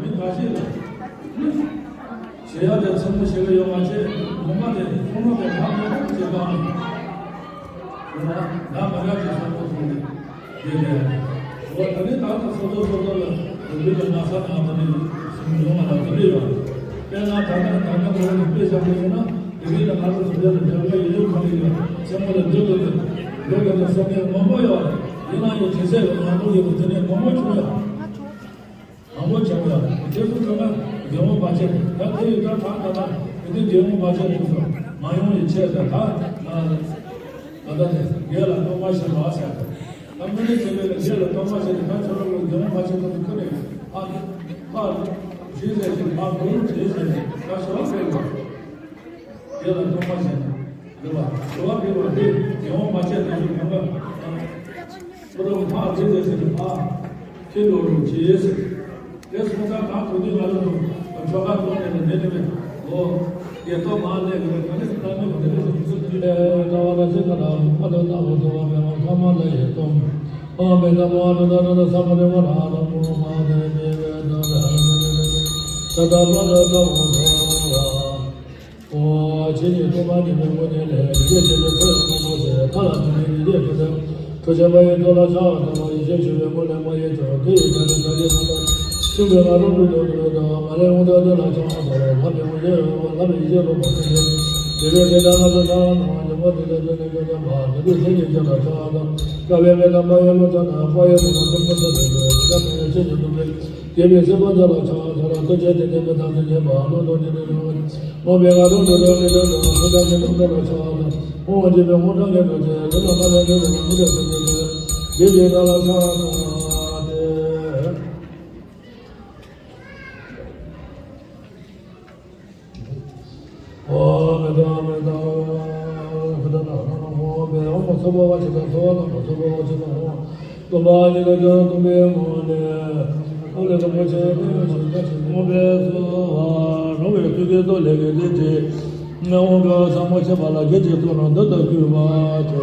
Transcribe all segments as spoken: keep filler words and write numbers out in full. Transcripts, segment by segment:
མི་འགའ་ཞིག་ལ། ཞེ་ཡག་དེ་ཚང་མ་ཞེ་གི་ཡོང་བ་བྱས། ངོ་མ་དེ་ཁོང་ཁྲོ་དེ་མ་མེད་པ་བྱེད་པའམ། ཡང་ན་ང་རང་གི་བསམ་བློ་ཐོག་ནས་དེ་རེད། འོ་ད་ནི་ད་ལྟ་སོ་སོ་སོ་སོ་ལ་དེ་འདྲའི་གི་ན་ཚ་དང་དེ་འདྲའི་གསུམ་ཡོང་བ་ལ་དེ་འདྲ་ཡོད། དཔེར་ན་ད་ལྟ་ད་ལྟ་ངོ་བོ་དཔེ་བཞག་པ་ཡིན་ན། དེ་རིང་ལ་ང་ཚོ་སུ་ཡ་ལ་རྒྱ་གར་ཡུལ་ལུགས་ཁང་ཡིན་ལ་སེམས་པ་ལ་འདོད་དགོས་ཏེ་འདོད་དགོས་ཏེ་སོང་ནས་མང་པོ་ཡོད་རེད། ཡིན་ན་ཡང་དེ་ཚད་ལ་ང་ཚོ་ཡོད་པ་དེ་ནས་མང་པོ་བྱུང་ཡོད། མང་པོ་བྱུང་ཡོད། དེ་ཚོ་ཚང་མ་རྒན་མོ་བར་ཆད་ད་དེ་ཡོད་ད་ད་ད་ད་དེ་དུས་རྒན་མོ་བར་ཆད་དུས་སུ་མ་ཡོང་ཡི་ཆད་ད་ད་ད་ད་དེ་རྒན་ལ་གཏོང་མ་ཤེས་མ་ཟེར། ད་མི་ནི་ཆེ་བས་ལ་རྒན་ལ་གཏོང་མ་ཤེས་ད་ཁྱོད་རང་ལ་རྒན་མོ་བར་ཆད་དུས་སུ་ཁོ་ནས་ཨ་ཨ་ཇི་ཟེར་ཞིག་ཨ་གོ་རུ་ཇི་ཟེར་ཞིག་ད་ཤོར་ཟེར་བ། དེ་ལ་གཏོང་མ་བྱས་ན་རེད་བ། དྲི་བ་དྲིས་པ་དེ་རྒྱལ་བ་མ་བྱས་ན་ཡོད་མེད་པ། ཁོ་རང་ཕར་དེ་ལས་ཟེར་ནས་ཕར་ཁྱེད་ལོ་རུ་བྱེད་ཟེར། དེ་སོང་ཙང་ད་དུང་དེ་ང་རང་ཚོ་ཆོ་ག་གཏོང་ནས་ལ་འདི་ནས་མེད་འོ། དེ་ལྟོ་མ་ལས་ཀྱི་རེད་ག་ནས་ལྟ་མི་མ་དེ་ལས་ཟེར་ཚུལ་དེ་ལས་ལྟ་བ་ལ་ཚེ་ག་ལ་ཕ་ལོ་ལྟ་བ་ཚོ་བ་མེད་པ་ཕ་མ་ལ་ཡི་སྟོང་། ཨ་མེ་ད་མ་རུ་ད་རུ་ད་ས་མ་རེ་བ་ར་ད་མོ་མ་དེ་མེ་བེ་ད་ར་ད་ད་མ་ར་ད་མོ་ཚོ་བ། ཨོ། ཇི་སྙེད་སྟོང་པ་ཉིད་མའི་སྔོན་ཉིད་ལས། ཡེ་ཤེས་ཆེན་པོའི་ཚོགས་ལ་མ་མོ་ཟེར། མཐའ་ལ་ཐིམ་པས་ཡེ་ཤེས་ཆེན་པོའི་ཁྲོ་ཆེན་པ་ཡི་ཐོག་ལ་ཕྱག་འཚལ་ལོ། ཡེ་ཤེས་ཆེན་པོའི་སྔོན་ལས་མ་ཡེངས་ཀྱང་། དེ་ཡི་ཕྱག་ནི་ཕྱག་རྒྱའི་ཐོག་ལ་ཆུ་འབེལ་ང་རོ་འབྲུ་དོན་དུ་ཡོད་དོ། མ་ལས་འོང་དུ་དེ་ལ་ཕྱག་འཚལ་ལོ། ལྷ་མིའི་དབུ་ཞྭ་ཡོད་པ་ལྷ་མིའི་ཡེ་ཤེས་ལོ་མ་ཐིམ་པས། དེ་ལས་དེ་ལྟར་ང་ཚོ་ཕྱག་འཚལ་ལོ། ཉོན་མོངས་དེ་ལས་འདྲེན་ནས་སྐྱོབ་བྱེད་པ། ནི་དུས་མཐའ་ཡས་རྒྱལ་ལ་ཕྱག་འཚལ་ལོ། དཀའ་བའི་མི་དང་དཔའ་བའི་བློ་ཐབས་དང་། དཔའ་བའི་མི་དང་ཐུབ་པ་ཐབས་ལས་འདས། དེ་དག་ཕན་ཡོན་ཤེས་བཞིན་དུ་འབད། རྒྱལ་བའི་སྲས་པོ་དེ་ལ་ཕྱག་འཚལ་ལོ། ལྟོ་ཆས་དེ་ནས་མི་དང་ཚིག་ཆད་པ། ལོ་ཐོག་ཉིད་ནས་ལོ་ངོ་མའི་ང་རོ་འདྲ་འདྲ་མི་འདྲ་འདྲ། ཐུགས་དམ་གྱི་ཐུགས་དམ་ལ་ཕྱག་འཚལ་ལོ། ཕུང་བ་འཇིག་པའི་ཕུང་དྲང་གི་འགྲོ་ཆེན། ལུས་ལ་མ་ལས་འདྲེན་པའི་མི་འདྲ་སེམས་ཅན་ཏེ། དེ་ཡི་ཐོག་ལ་ཕྱག་འཚལ་ཏེ། ཨོ་མི་དང་མི་དང་ཁུ་དང་ནང་ནང་ཧོ་བེ་ཨོ་མོ་ཚོ་བ་བ་ཆེ་དང་ཚོ་བ་ནང་ཚོ་བ་བ་ཆེ་དང་ཧོ། སྟོན་པ་ཉིད་ལ་སྐྱོན་སྟོན་པའི་ངོ་ནས། ཨོ་ལེ་རིན་པོ་ཆེ་ཨོ་བེ་སོ་ཧ་རོ་བའི་ཐུགས་ཀྱི་སྟོབས་ལས་ཀྱི་དེ་དེ། ཨོ་ག་ས་མོ་ཆེ་བ་ལ་དགེ་ཅིག་ཐོབ་ན་འདི་ལྟར་གུས་པ་ཆེ།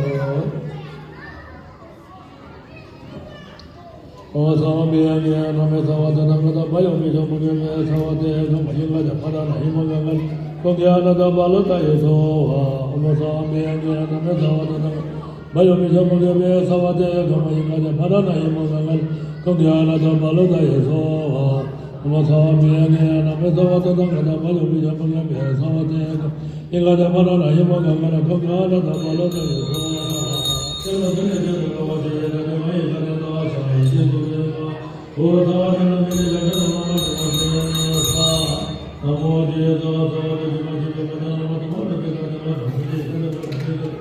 ཨོ་སངས་པའི་ཉིད་ནམ་མཁའི་ས་བ་དེ་དང་ང་དང་བ་ཡོང་མི་ཆོག་མུ་ཉེ་མའི་ས་བ་དེ་ཁམས་ཡིན་ང་དང་ཕ་དང་ན་ཧི་མ་ག་ང་ཀུན་གྱི་ཨ་ན་དང་བ་ལ་ད་ཡི་སོ་ཧ། ཨོ་སངས་པའི་ཉིད་ནམ་མཁའི་ས་བ་དེ་དང་། མ་ཡོང་མི་ཆ་མོ་ཡོད་པའི་ས་བ་དེ་གང་མ་ཡིན་ག་དེ་ཕ་ར་ན་ཡིན་མོ་གང་ག་ཁོང་གི་ཨ་ན་ད་མ་ལོ་ད་ཡོད་སོ། ཨ་མ་ཚ་བ་མི་ཡ་ནི་ཨ་ན་མེ་ཚ་བ་ད་ད་ག་ད་མ་ཡོང་མི་ཆ་མོ་ཡོད་པའི་ས་བ་དེ་གང་ཡིན་ག་དེ་ཕ་ར་ན་ཡིན་མོ་གང་ག་ཁོང་གི་ཨ་ན་ད་མ་ལོ་ད་ཡོད་སོ། དེ་ལ་དེ་ནས་དེ་ལ་བ་དེ་ཡ་ད་དེ་མ་ཡིན་ག་དེ་ད་ས་ཡིན་ཤེས་སོ་དེ་གང་། ཨོ་ད་བ་དེ་ལ་དེ་ནས་ཡ་དེ་ལ་མ་ལོ་ད་ཡོད་སོ། ན་མོ་དེ་ད་ད་དེ་མ་དེ་ད་ད་ན་མ་ད་མ་ད་དེ་ད་དེ་ལ་ད་དེ་དེ་ད་དེ་ད། དེ་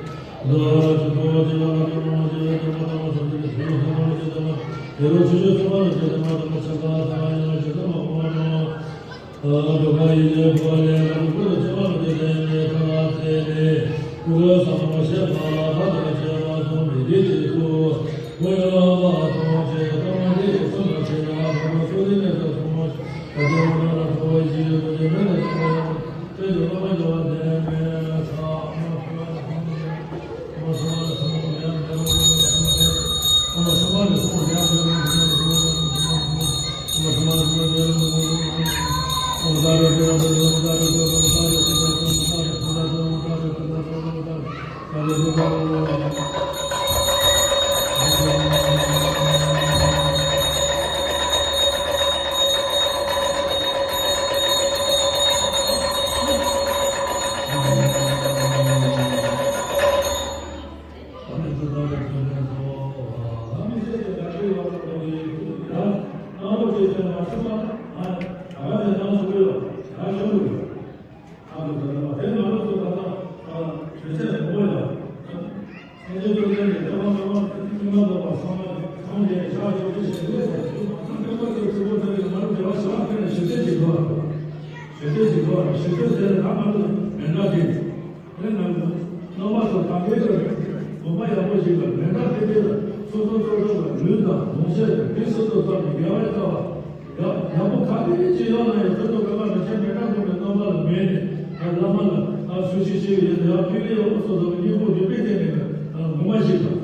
ནང་རྣམ་པ་ཚོ་གང་གའི་ཚོད་དགོངས་པ་ཡག་པོ་ཞིག་ལ་མེ་མདའ་ཕེབས་ཕེབས་ལ་སོ་སོ་སོ་སོ་ལ་ལུས་དང་ལོངས་སྤྱོད་དང་དེ་སོ་སོ་ཙམ་ནས་དགེ་བའི་རྩ་བ་ཡག་ཡག་པོ་ག་དེ་ཅི་ཡོང་ན་ཡང་སོ་སོ་གང་ལ་ཁྱེད་མེ་མདའ་ཕོག་པའི་རྣམ་པ་ལ་མེད་ནས་ད་བླ་མ་ལ་ད་སུ་ཞིག་ཤེས་ཡོད་ཡག་ཕེབས་ཕེབས་ཡག་པོ་སོ་སོ་ལ་སྙིང་པོ་དེ་དཔེ་དེ་ནས་དགོངས་པ་ཞིག་དང་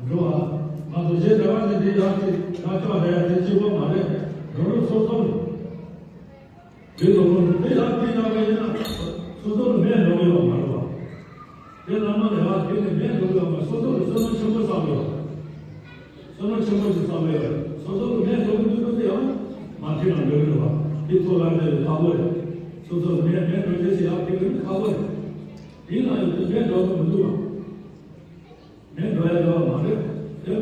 འགྲོ་བ་ང་ཚོ་རྗེས་གྲྭ་པ་དེ་འདྲའི་ཡག་ཅིག་ད་ཅོག་རེ་ཡ་དེ་གཅིག་པོ་མ་རེད། འགྲོ་ལུགས་སོ་སོ་ལ། དེ་ལོ་ལོ་དེ་ཡང་དེ་ཡང་བས་ཡིན་ན་སོ་སོ་ལ་མེད་འགྲོ་གི་ཡོད་མ་རེད་པ། དེ་བླ་མ་ལ་ཡང་དེ་ནས་མེད་འགྲོ་གི་ཡོད་མ་རེད། སོ་སོ་ལ་བསོད་ནམས་ཆེན་པོ་བསགས་ཡོད། བསོད་ནམས་ཆེན་པོ་ཞིག་བསགས་ཡོད། སོ་སོ་ལ་མེད་འགྲོ་གི་འདུག་དེ་ཡང་མ་ཐེག་ན་འགྲོ་གི་རེད་པ། དེ་ཐོག་ལ་དེ་ལ་ཁག་པོ་རེད། སོ་སོ་ལ་མེད་མེད་འགྲོ་དེ་ཞིག་ཡང་དེ་གི་ཁག་པོ་རེད། དེ་ན་ཡོད་དེ་མེད་འགྲོ་གི་མི་འདུག་པ། མེད་འགྲོ་ཡ་འགྲོ་བ་མ་རེད། དེ།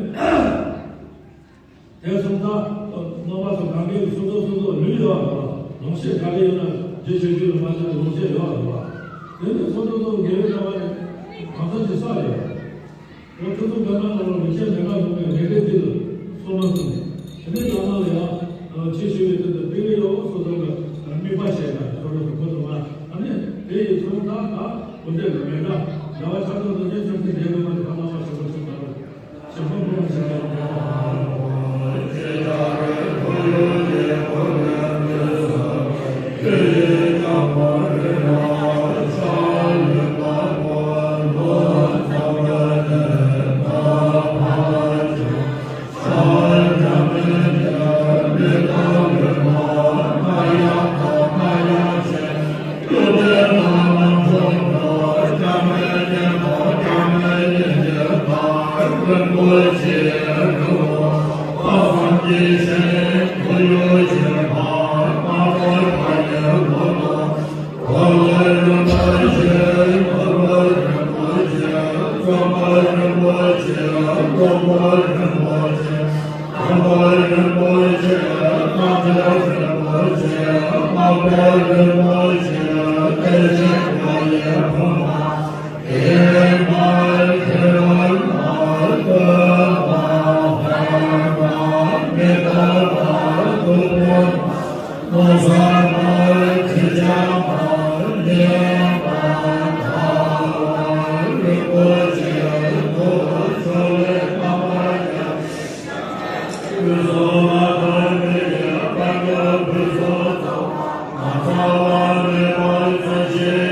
དེ་སོང་ཙང་རྣམ་པ་ཚོ་གང་གའི་སོ་སོ་སོ་སོ་ལུས་ཡོད་པ་ལོངས་སྤྱོད་ག་རེ་ཡོད་ན་རྗེ་ཆོས་སྐྱོང་ལ་མ་བྱས་ལོངས་སྤྱོད་ཡོད་པ་དེ་ནི་སོ་སོ་སོ་དགེ་བའི་རྩ་བ་ནས་གང་ཟག་ཅིག་བསགས་ཡོད། ལོ་ཁྲི་ཚོ་བརྒལ་ན་ལོ་ལོ་མི་ཆེན་མེད་པ་ལོ་མེད་རེ་རེ་དེ་ལ་སོ་ན་སོང་ནས་དེ་ནས་ལ་ལ་ལ་ཡང་ཆེ་ཤོས་ཡོད་དེ་ལ་དེ་ལས་ཡོད་སོ་སོ་ལ་དམིགས་པ་བྱས་ན་སོ་སོ་སོ་ཁོ་ཚོ་མ་ཨ་ནི་དེ་ཡི་ཚོ་ད་ད་འོ་དེ་ལ་མེད་ན་རྒྱ་བ་ཆ་ཚང་དུ་ཆེན་ཆེན་གྱི་འདས་པའི་མ་དེ་ག་ལ་མ་ཆོག་པ་ཆོག་པ་རེད།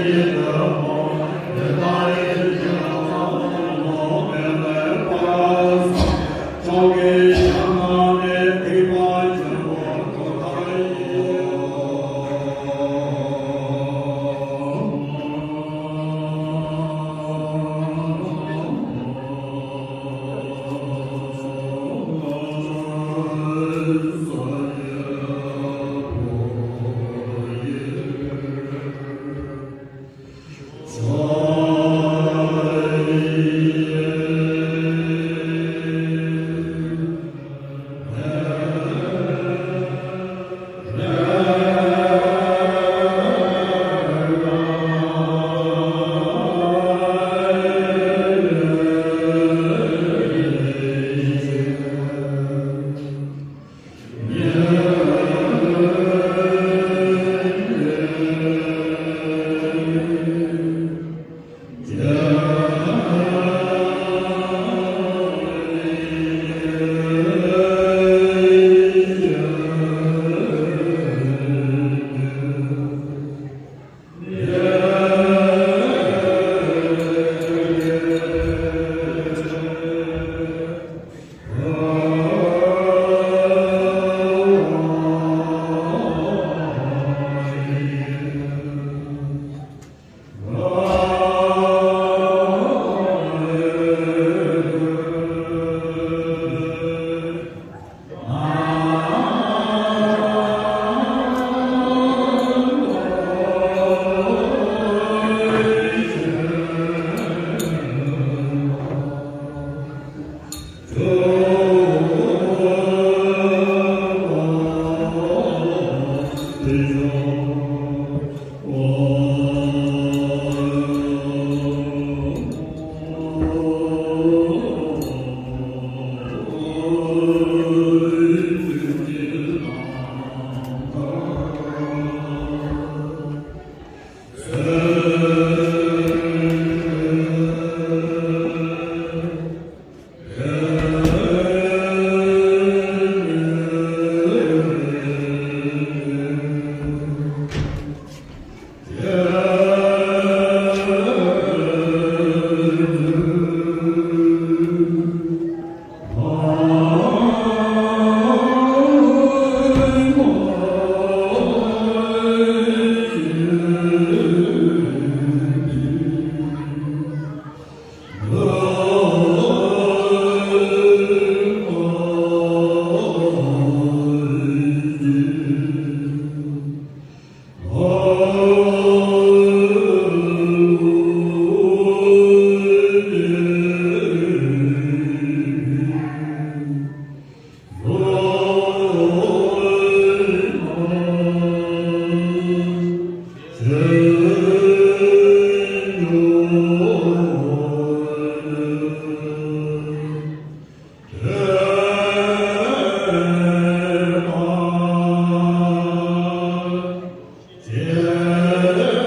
ཡ་ད།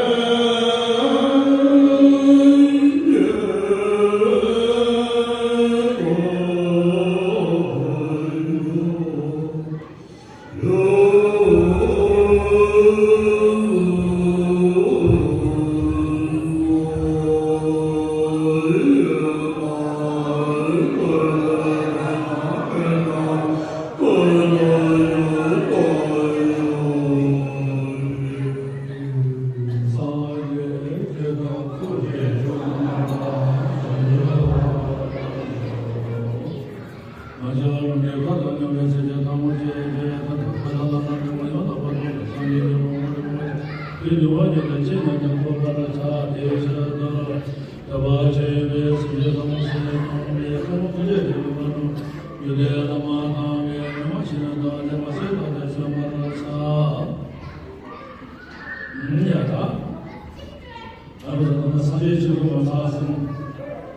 ང་རང་ཚོ་ད་ལྟ་སངས་རྒྱས་ཆོས་སྐྱོང་བ་ཚང་སེམས་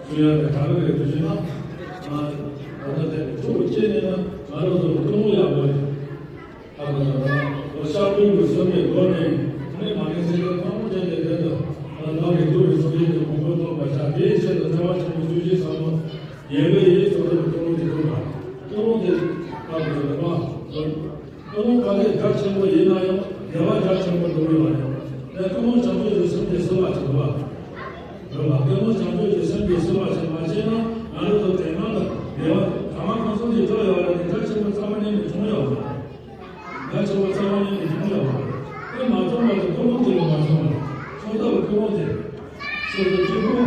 གསོ་ཡ་དེ་ག་རེ་རེད་འདུག་ཅེ་ན། ང་ད་ལྟ་དེ་ཐུགས་རྗེ་ཆེ་ནས་ན་ང་རང་ཚོ་ལ་ཀུན་སློང་ཡག་པོ་རེད། ད་ལྟ་ད་ལྟ་ཤར་ཕྱོགས་ཀྱི་བསམ་པའི་སྒོ་ནས་ཨ་ནི་མ་ངེས་ཚེ་ཀྱང་ཐོག་མ་ཅན་གྱི་དོན་དུ་ང་རང་གི་ཐུགས་ཀྱི་སངས་རྒྱས་ཀྱི་གོ་འཕང་ཐོབ་པར་བྱ། དེའི་ཆེད་དུ་ཐེག་པ་ཆེན་པོའི་ཐུགས་རྗེ་ཟབ་མོ་ཡེ་གེ་ཡི་ཚོགས་རབ་ཀྱི་ཀུན་སློང་དེ་ཐུགས་ལ་ཀུན་སློང་དེ་ད་ལྟ་ད་ལྟ། ཀུན་སློང་ག་ཚོད་རྒྱ་ཆེན་པོ་ཡིན་ན་ཡང་དགེ་བ་རྒྱ་ཆེན་པོ་འགྲོ་གི་ཡོད་རེད། ཀུན་སློང་བྱང་ཆུབ་ཀྱི་སེམས་ཀྱིས་ཟིན་པ་བྱེད་དགོས་པ། རེད་བ། ཀུན་སློང་བྱང་ཆུབ་ཀྱི་སེམས་ཀྱིས་ཟིན་པ་བྱེད་མ་བྱས་ན་ང་རང་ཚོ་དེ་སྔ་ལ་དགེ་བ་གང་མང་གང་འཚམ་ཅིག་བསགས་ཡོད་རེད་དེ་རྒྱ་ཆེན་པོ་རྩ་བ་ཉིད་ནས་བྱུང་ཡོད་མ་རེད། རྒྱ་ཆེན་པོ་རྩ་བ་ཉིད་ནས་བྱུང་ཡོད་མ་རེད། དེ་མ་བྱུང་བ་དེ་ཀུན་སློང་དེ་ལས་མ་བྱུང་བ་རེད། ཚོགས་བསགས་པའི་ཀུན་སློང་དེ། སོ་སོ་གཅིག་པུ།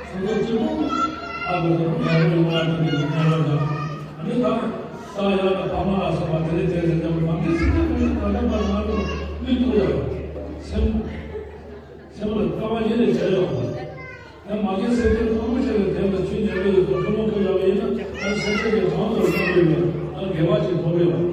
སོ་སོ་གཅིག་པུ། ཨ་ཁུ་དང་ཡང་མོ་ཡོང་བ་དེ་འདྲའི་ཉམས་ལེན་དང་། ཨ་ནི་ད། ས་ཡ་ལ་ཕ་མ་ལ་སོགས་པ་དེ་ལས་དེ་ལས་ཀྱང་མ་འདི་སྲིད་དེ་ཀུན་ད་ལྟ་བར་ང་ཚོ་མི་ཐུག་ཡོད། སེམས། སེམས་ལ་དཀའ་བ་ཡེ་ནས་བྱས་ཡོད། ཡང་མ་གི་སེམས་ཅན་ཐོག་མ་བྱས་ནས་དེ་ལ་ཆོས་ཉན་གི་ཡོད་པ་ཐུན་མོང་གི་ཡོད་པ་ཡིན་ན་ཡང་སེམས་ཅན་གྱི་གང་དུ་སོང་གི་ཡོད་ཡང་དགེ་བ་ཅིག་ཐོབ་ཡོད། ཡང་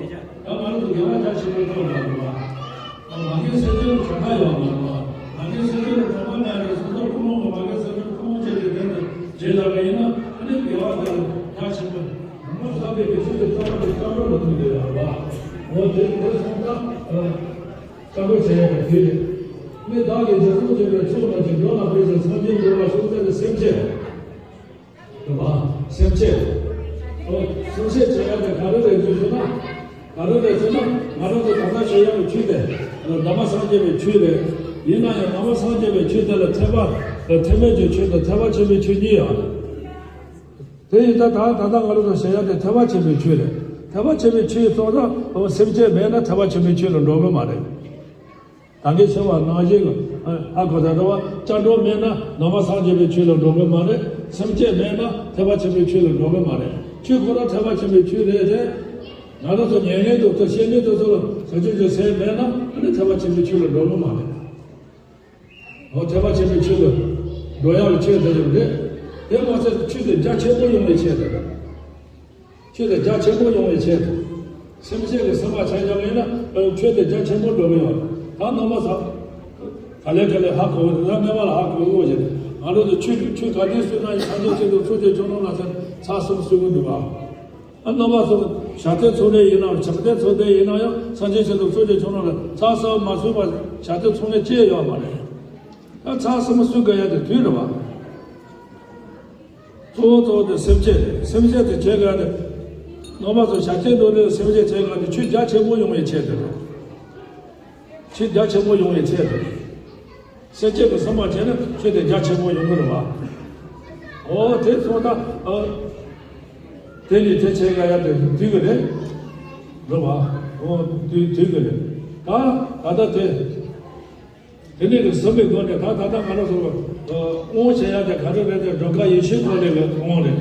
ང་རང་ཚོ་དགེ་བ་རྒྱ་ཆེན་པོ་ཐོབ་ཡོད་མ་རེད་པ། མ་གི་སེམས་ཅན་གྲོགས་པ་ཡོད་མ་རེད་པ། མ་གི་སེམས་ཅན་གྲོགས་པ་མེད་ནས་སོ་སོ་ཐུན་མོང་གི་མ་གི་སེམས་ཅན་ཐུན་མོང་བྱས་ཏེ་དེ་ལ་བྱེད་ལ་བ་ཡིན་ན་ཨ་ནི་དགེ་བ་དེ་ལ་རྒྱ་ཆེན་པོ། ནང་པ་བསགས་པའི་དགེ་ཚུལ་གྱི་རྩ་བ་དེ་སྐྱབས་འགྲོ་ལ་ཐུག་བསྡད་ཡོད་པ། འོ་དེ་དེ་སོང་ཙང་། སྐྱབས་འགྲོ་བྱེད་ཡག་གི་དུས་རེད། མི་བདག་གིས་རྗེས་བཟུང་བྱས་པའི་ཚོགས་རྣམས་ཀྱིས། འགྲོ་ལ་ཕན་ཕྱིར་སངས་རྒྱས་འགྲུབ་པར་ཤོག་ཟེར་ཏེ་སེམས་བསྐྱེད། རེད་པ། སེམས་བསྐྱེད། འོ་སེམས་བསྐྱེད་བྱེད་ཡག་དེ་ག་རེ་རེད་ཟེར་ན། ག་རེ་རེད་ཟེར་ན་ང་རང་ཚོ་ད་ལྟ་བྱེད་ཡག་གི་ཆོས་དེ། ནང་པ་སངས་རྒྱས་པའི་ཆོས་རེད། ཡིན་ན་ཡང་ནང་པ་སངས་རྒྱས་པའི་ཆོས་དེ་ལ་ཐེག་པ། ཐེག་དམན་གྱི་ཆོས་དང་ཐེག་པ་ཆེན་པོའི་ཆོས་གཉིས་ཡོད་རེད། དེ་ཡིན་ཙང་ད་ད་ལྟ་ང་རང་ཚོ་བྱེད་ཡག་དེ་ཐེག་པ་ཆེན་པོའི་ཆོས་རེད། ཐེག་པ་ཆེན་པོའི་ཆོས་སོང་ཙང་སེམས་བསྐྱེད་མེད་ན་ཐེག་པ་ཆེན་པོའི་ཆོས་ལ་འགྲོ་གི་མ་རེད། གང་གི་ཆེ་བ་ནང་བཞིན་ཨ་ཁོ་ད་རེད་པ། སྐྱབས་འགྲོ་མེད་ན་ནང་པ་སངས་རྒྱས་པའི་ཆོས་ལ་འགྲོ་གི་མ་རེད། སེམས་བསྐྱེད་མེད་ན་ཐེག་པ་ཆེན་པོའི་ཆོས་ལ་འགྲོ་གི་མ་རེད། ཆོས་ཁོ་རང་ཐེག་པ་ཆེན་པོའི་ཆོས་རེད་དེ། ང་རང་ཚོ་ཉན་མཁན་དེ་ཚོ་བཤད་མཁན་དེ་ཚོ་ལ་བྱང་ཆུབ་ཀྱི་སེམས་མེད་ན་ཨ་ནི་ཐེག་པ་ཆེན་པོའི་ཆོས་ལ་འགྲོ་གི་མ་རེད། འོ་ཐེག་པ་ཆེན་པོའི་ཆོས་ལ་འགྲོ་ཡག་ལ་ཆོས་དེ་ཡོད་རེད། དེ་མ་ཚད་ཆོས་དེ་རྒྱ་ཆེན་པོ་ཡོང་བའི་ཆེད་དུ། ཆོས་དེ་རྒྱ་ཆེན་པོ་ཡོང་བའི་ཆེད་དུ། སེམས་ཅན་གྱི་སེམས་པ་ཆེ་ཡང་མེད་ན་ཆོས་དེ་རྒྱ་ཆེན་པོ་འགྲོ་གི་ཡོད། ད་ནང་པ་ཚོ་ག་ལེ་ག་ལེ་ཧ་གོ་གི་རེད། ད་སྨན་པ་ལ་ཧ་གོ་གི་ཡོད་ཀྱི་རེད། ང་རང་ཚོ་ཆོས་ཆོས་ག་དུས་གསུང་ན་ཡང་སངས་རྒྱས་ཆོས་དང་ཐུགས་རྗེ་ཆོས་རྣམས་ལ་ཟེར་ཚར་གསུམ་གསུང་གི་འདུག་ག་ཨ་རྣམ་པ་ཚོ་ཞབས་བརྟན་ཚོགས་གྲལ་ཡིན་ནའང་ཕྱག་རྟེན་ཚོགས་གྲལ་ཡིན་ན་ཡང་སངས་རྒྱས་ཆོས་དང་ཐུགས་རྗེ་ཆོས་རྣམས་ལ་ཚར་གསུམ་མ་གསུངས་པ་ཞབས་བརྟན་ཚོགས་གྲལ་ཅི་ཡོད་མ་རེད། ད་ཚར་གསུམ་གསུང་དགོས་ཡ་དེ་དུས་རེད་བ། གཙོ་བོ་གཙོ་བོ་དེ་སེམས་བསྐྱེད་རེད། སེམས་བསྐྱེད་དེ་བྱེད་དགོས་ཡ་དེ། རྣམ་པ་ཚོ་ཞབས་བརྟན་འགྲོ་གྲལ་སེམས་བསྐྱེད་བྱེད་དགོས་ཡ་དེ་ཆོས་རྒྱ་ཆེན་པོ་ཡོང་བའི་ཆེད་དུ་རེད། ཆོས་རྒྱ་ཆེན་པོ་ཡོང་བའི་ཆེད་དུ། སེམས་བསྐྱེད་ཀྱི་བསམ་པ་བྱས་ན་ཆོས་དེ་རྒྱ་ཆེན་པོ་ཡོང་གི་རེད་བ། འོ་དེ་ཚོ་ད་ཨ། དེ་ནི་དེ་བྱེད་དགོས་ཡ་དེ་དུས་ཀྱི་རེད། རེད་བ། འོ་དུས་དུས་ཀྱི་རེད། ད་ད་ལྟ་དེ། དེ་ནས་ཀྱི་བསམ་པའི་སྒོ་ནས་ད་ད་ལྟ་ང་རང་ཚོ་དབང་བྱེད་ཡ་དེ་ག་རེ་རེད་དེ་སྒྲོལ་དཀར་ཡེ་ཤེས་འཁོར་ལོའི་དབང་རེད།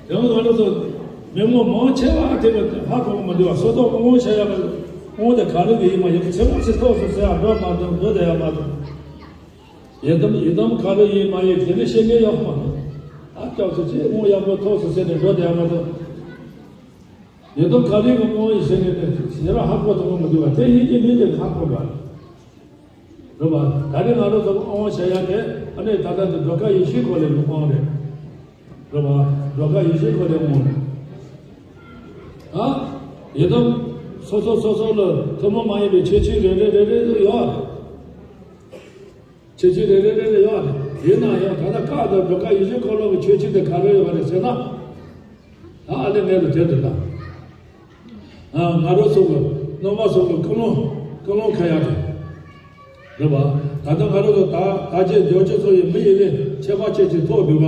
དེ་ང་རང་ཚོ་མི་མང་མང་ཆེ་བ་དེ་ཧ་གོ་གི་མི་འདུག་བ། སོ་སོ་དབང་བྱེད་ཡ་གི་དབང་དེ་ག་རེ་གི་ཡིན་མ་ཡིན་གི་ཚེ་མོ་ཚེ་ཐོག་སུ་ཟེར་ཡ་འགྲོ་མ་འགྲོ་འགྲོ་བསྡད་ཡ་མ་གཏོགས། ཡི་དམ་ཡི་དམ་ག་རེ་ཡིན་མ་ཡིན་དེ་ནི་ཤེས་མཁན་ཡོད་མ་གཏོགས། ཨ་སྐྱབས་སུ་ཅི་དབང་ཡག་པོ་ཐོག་སུ་ཟེར་ནས་འགྲོ་བསྡད་ཡ་མ་གཏོགས། ཡི་དམ་ག་རེ་གི་དབང་ཡིན་ཟེར་ནས་ཞེ་དྲག་ཧ་གོ་ཐུབ་ཀྱི་མི་འདུག་བ། དེ་ཡིན་གྱི་མིན་དེ་ཧ་གོ་དགོས། རེད་པ། ད་རེས་ང་རང་ཚོ་དབང་བྱེད་ཡ་དེ་ཨ་ནི་ད་ལྟ་དེ་སྒྲོལ་དཀར་ཡེ་ཤེས་འཁོར་ལོའི་དབང་རེད། རེད་པ། སྒྲོལ་དཀར་ཡེ་ཤེས་འཁོར་ལོའི་དབང་རེད། ད་ཡི་དམ་ སོ་སོ་སོ་སོ་ལ་ཐུན་མོང་མ་ཡིན་པའི་ཁྱད་ཆོས་རེ་རེ་རེ་རེ་ཡོད། ཁྱད་ཆོས་རེ་རེ་རེ་རེ་ཡོད། ཡིན་ན་ཡང་ད་ལྟ་བཀའ་དང་འགྲོ་བཀའ་ཡིད་བཞིན་འཁོར་ལོ་གི་ཁྱད་ཆོས་དེ་ག་རེ་ཡོད་པ་རེད་ཟེར་ན། ད་ཨ་ལེ་ངས་ལ་དེ་འདྲ་དང་། ང་རང་ཚོ་གི་སྣོན་པ་སོགས་ཀྱི་ཀུན་སློང་ཀུན་སློང་ཁ་ཡག་དེ། རེད་པ། ད་ལྟ་ང་རང་ཚོ་ད་ད་ཅི་འབྱོར་ཆེ་ཚོ་ཡི་མི་ཡི་ལས་ཁྱད་པར་ཅན་ཅིག་ཐོབ་འདུག་ག་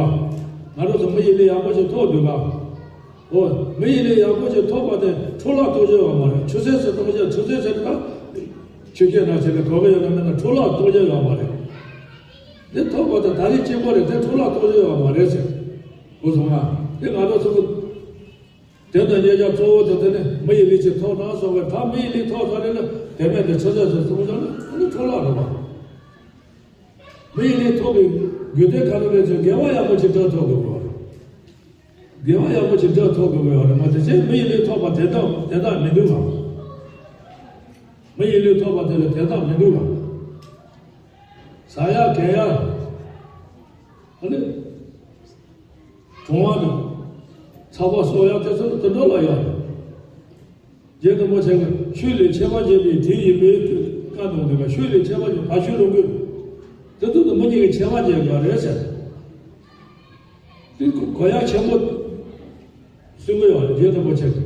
ང་རང་ཚོ་མི་ཡི་ལས་ཡག་པོ་ཅིག་ཐོབ་འདུག་ག་འོ། མི་ཡི་ལས་ཡག་པོ་ཅིག་ཐོབ་པ་དེ་འཕྲོ་བརླག་གཏོང་རྒྱུ་ཡོད་མ་རེད། ཆུད་ཟོས་སུ་གཏོང་རྒྱུ། ཆུད་ཟོས་ཟེར་ན་ཆོས་སྐད་ནང་བྱས་ན་གོ་གི་ཡོད་ན་མེད་ན་འཕྲོ་བརླག་གཏོང་རྒྱུ་ཡོད་མ་རེད། འདི་ཐོབ་པ་དེ་ད་རེས་གཅིག་པོ་རེད། དེ་འཕྲོ་བརླག་གཏོང་རྒྱུ་ཡོད་མ་རེད་ཟེར། གོ་སོང་ང་། དེ་ང་རང་ཚོ་དེ་དང་ཉེ་ཆར་གཙོ་བོ་དེ་དེ་ནི་མི་ཡི་ལས་ཅིག་ཐོབ་ན་སོང་བས། ད་མི་ཡི་ལས་ཐོབ་ཚར་རེད་ལ་དེ་མེད་དེ་ཆུད་ཟོས་སུ་གཏོང་རྒྱུ་ནི་ཨ་ནི་འཕྲོ་བརླག་རེད་པ། མི་ཡི་ལས་ཐོབ་པའི་དགོས་དོན་ག་རེ་རེད་ཟེར། དགེ་བ་ཡག་པོ་ཅིག་འདྲ་ཐོབ་དགོས་པ་རེད། དགེ་བ་ཡག་པོ་ཅིག་འདྲ་ཐོབ་དགོས་པ་རེད་མ་གཏོགས་ཅིག་མི་ཡི་ལས་ཐོབ་པ་དེ་དག་དེ་དག་མི་འདུག་གམ། མི་ཡི་ལས་ཐོབ་པ་དེ་ལ་དེ་དག་མི་འདུག་གམ། ཟ་ཡག་གད་ཡག་ཨ་ནི། གྲོང་བ་དང་། ཚ་བ་གསོག་ཡག་དེ་ཚོ་ནི་དུད་འགྲོ་ལ་ཡོད་རེད། རྗེ་རིན་པོ་ཆེ་གིས་ཆོས་ལས་ཁྱད་པར་འབྱེད་པའི་དེ་ཡི་མེའི་བཀའ་གནང་འདུག་ག་ཆོས་ལས་ཁྱད་པར་འབྱེད་བ་ཆོས་ལོངས་སྐུ། དེ་ཚོ་དང་མི་གཉིས་ཀྱི་ཁྱད་པར་འབྱེད་པ་རེད་ཟེར། དེ་གོ་ཡག་ཆེན་པོ་གསུང་གི་ཡོད་རེད། རྗེ་རིན་པོ་ཆེ་གིས།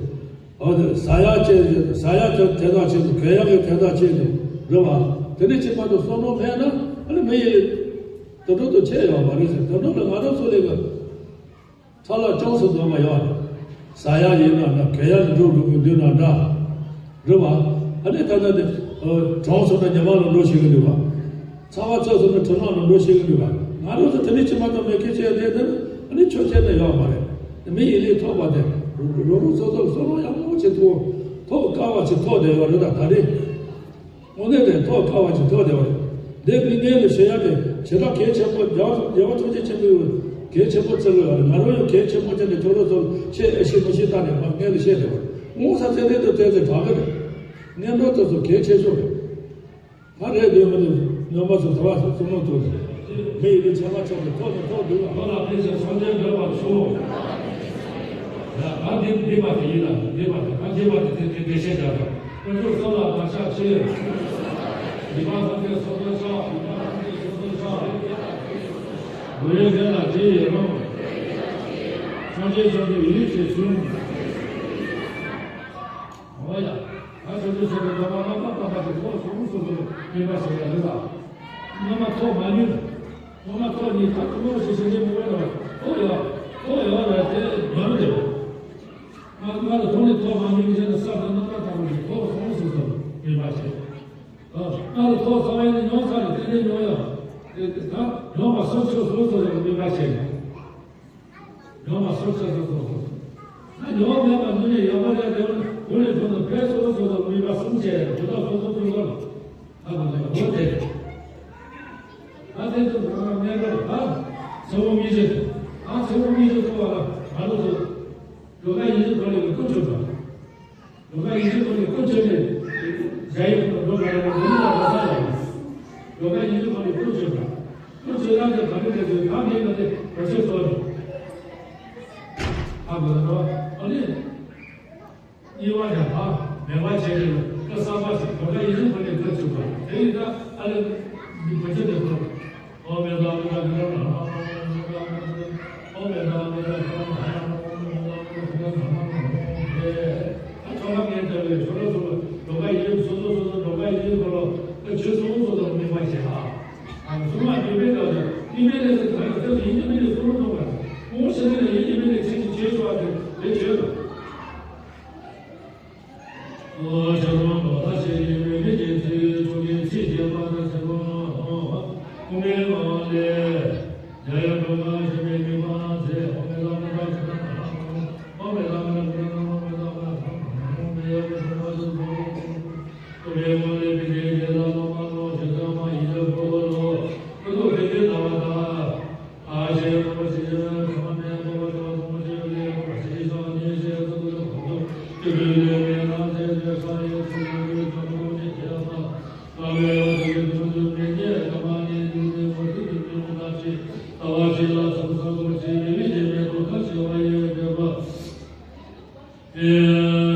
འོ་དེ་ཟ་ཡག་ཅན་ཟ་ཡག་དེ་དེ་དག་ཆེད་དུ། གད་ཡག་གི་དེ་དག་ཆེད་དུ་རེད་པ། དེ་འདྲ་ཅིག་མ་གཏོགས་བསམ་བློ་མེད་ན་ཨ་ནི་མི་ཡི་དུད་འགྲོ་དང་ཁྱད་ཡོད་མ་རེད་ཟེར། དུད་འགྲོ་ལ་ང་རང་ཚོ་ལས་ཀ་ཁྲག་ལ་ཅུང་ཟད་འཛོམས་པ་ཡོད་རེད། ཟ་ཡག་ཡིན་ན་འདྲ། གད་ཡག་ལ་འགྲོ་དགོས་ཀྱི་འདུག་ན་འདྲ། རེད་པ། ཨ་ནི་ད་ལྟ་དེ་གྲང་སོང་ན་ཉི་མ་ལ་འགྲོ་ཤེས་ཀྱི་འདུག་ག་ཚ་བ་ཚ་སོང་ན་གྲང་ནག་ལ་འགྲོ་ཤེས་ཀྱི་འདུག་ག་ང་རང་ཚོ་དེ་འདྲ་ཅིག་མ་གཏོགས་མེད་མཁན་ཅིག་དེ་དེ་ནི་ཨ་ནི་ཆོས་ཅན་ནི་ཡོད་མ་རེད། མི་ཡི་ལས་ཐོབ་པ་དེ་རོ་རོ་རོ་སོ་སོ་བསམ་བློ་ཡག་མོ་ཅིག་ཐོབ་ཐོབ་དཀའ་བ་ཅིག་ཐོབ་བསྡད་ཡོད་རེད། ད་ད་རེས། དངོས་གནས་དེ་ཐོག་ཁ་བ་ཅིག་ཐོག་བདེ་བ་རེད། འདི་མི་ངན་ལ་ཞེ་ཡག་དེ་བྱེ་བྲག་གལ་ཆེན་པོ། རྒྱལ་བ་རྒྱལ་བ་ཐུགས་རྗེ་ཆེན་པོས་གལ་ཆེན་པོ་བརྩི་གི་ཡོད་རེད། ང་རང་ཡང་གལ་ཆེན་པོ་བྱས་ནས་ཁྱོད་རང་ཚོར་ཆེ་ཨེ་ཤེས་མི་ཤེས་ལྟ་ནས་མ་ངན་ལ་བཤད་བདེ་བ་རེད། ངོ་ཚ་ཚད་ལྡན་དུ་བལྟས་ཚེ་དྲག་གི་རེད། ངན་འགྲོ་དེ་ཚོ་གལ་ཆེ་ཤོས་རེད། ང་རེད་འདོད་མི་འདུག་སྨྱོན་པ་ཚོ་དུ་བ་ཚོ་བཙུན་མོ་ཚོ་མི་ཡི་གི་བྱེ་བྲག་ཆོག་གི་ཐོག་ནས་ཐོག་འདུག་ལ་ལ་ཕན་ཚུན་སངས་རྒྱས་འགྲོ་བར་ཤོག་ཡ་ཨ་འདི་འདི་པ་དེ་ཡིན་ལ་འདི་པ་དེ་ཨ་འདི་པ་དེ་དེ་དེ་དེ་བཤད་བྱ་དང་། དཀོན་མཆོག་གསུམ་ལ་བག་ཆགས་ཆེ། ཡི་དྭགས་སངས་རྒྱས་སོ་སོར་ཆགས། ཡི་དྭགས་སངས་རྒྱས་སོ་སོར་ཆགས། འགྲོ་བའི་དོན་ལ་དེ་ཡི་རང་། སངས་རྒྱས་བྱང་ཆུབ་ཡུན་རིང་ཞེས་གསུངས། འོ་ཡ། ད་ཆོས་ཀྱི་ཆོས་ཀྱི་ལྟ་བ་རྣམ་པར་དག་པ་དེ་ཐོག་སོང་སོང་སོང་སྨིན་པ་ཞིག་ཡ་རེད་ལ། སྔ་མ་ཐོག་མ་ཉུལ། སྔ་མ་ཐོག་ཉིད་ད་ཐུན་མོང་ཞིག་ཞིག་ཉིད་མི་དགོས་ལ་ཐོག་ཡོད། ཐོག་ཡོད་རེད་དེ་ཉམས་རེད། ང་ང་ལ་ཐོག་ནས་ཐོག་མ་ཉུལ་བྱས་ན་བསམ་ན་རྣམ་པར་དག་པ་ཞིག་ཐོག་སོང་སོང་སོང་སྨིན་པ་ཞིག་ང་ལ་ཐོག་ཚང་བའི་ནི་མྱོང་ཚར་རེད། དེ་ནས་མྱོང་ཡོད། དེ་ད་མྱོང་བ་སོང་ཆོག་སོང་སོང་སོང་སྨིན་པ་ཞིག་མྱོང་བ་སོགས་ཆོས་སོགས་སོགས་སོ། ད་མྱོང་མེད་པ་ནི་ནི་ཡོད་པ་ལས་དེ་བས་འོ་ལས་ཐོག་ཏུ་ཕན་སོགས་སོགས་སོགས་དམིགས་པ་གསུམ་བཅས་དེ་དག་སོ་སོ་སོ་སོར་ད་གོ་ནས་འོ་དེ། ད་དེ་ཚོ་ང་ངན་པར་ད་ཚེ་བོ་མི་བཞི། ད་ཚེ་བོ་མི་བཞི་ཐོབ་པ་ལ་ང་ཚོ་ཚོ་ཡོ་ག་ཡིན་གཅིག་ཐོག་ནས་ཀུན་སྤྱོད་པ། ཡོ་ག་ཡིན་གཅིག་ཐོག་ནས་ཀུན་སྤྱོད་ནས་ཞ་ཡི་ཐོག་ཏུ་འགྲོ་བ་ལ་འགྲོ་མི་ལ་ར་ས་ཡ་ཡིན། ཡོ་ག་ཡིན་གཅིག་ཐོག་ནས་ཀུན་སྤྱོད་པ། ཁོ་ཆོས་ལ་དེ་ག་རེ་རེད་ཟེར་གང་མིན་ན་དེ་གོ་ཆོད་སོ་རེད། ཨ་གོ་ད་རོ། ཨ་ནི། གཉིས་པ་དེ་ཧ་མེད་པ་བྱས་ནས་ཀ་ས་པ་ཞིག་གོ་ད་ཡིན་ཟེར་གོ་ནས་ཐོན་ཚུགས་པ་དེ་ཡིན་ད་ཨ་ལེ་མི་གོ་ཆོད་དེ་ཐོན། ཨོ་མེ་ད་མེ་ད་མེ་ད་ཨོ་མེ་ད་མེ་ད་ཨོ་མེ་ད་མེ་ད་ཨོ་མེ་ད་མེ་ད། ཨ་ཆོ་ལ་ངས་དེ་བས་ཆོ་ལ་སོ་ལ་ལོ་ཀ་ཡིན་སོ་སོ་སོ་སོ་ལོ་ཀ་ཡིན་སོ་ལོ་ཀ་ཆོས་སོ་སོ་སོ་སོ་མེད་པ་བྱས་ཨ། ཨ་ནི་སོ་མ་ཡིན་པའི་སྐབས་སུ་ཡིན་མིན་ལས་སུ་གང་ཡིན་སྐབས་སུ་ཡིན་གྱི་མིན་ལས་སོ་མ་མཐོང་བ། ཁོང་ཕྱི་ནང་ལ་ཡིན་གྱི་མིན་ལས་ཚིག་གཅིག་བྱས་སོ་བ་དེ་དེ་བྱས་སོ། ཨོ་ཤ་རོ་ལོ་ད་ཤེས་ཡིན་མིན་མིན་གྱི་ཚིག་ཆོས་ཀྱི་ཚིག་བྱས་པ་དང་ཚེ་རོ། ཨོ་མེ་མ་ལས། ཡ་ཡ་འགྲོ་ལ་ཞེས་པའི་དམིགས་པ་ཚེ། ཨོ་མེ་ལ་མེ་ལ་ཞེས་པ་ཨོ་མེ་ལ་མེ་ལ་མེ་ལ་མེ་ལ་མེ་ལ་མེ་ལ་མེ་ལ་མེ་ལ་མེ་ལ་མེ་ལ་མེ་ལ་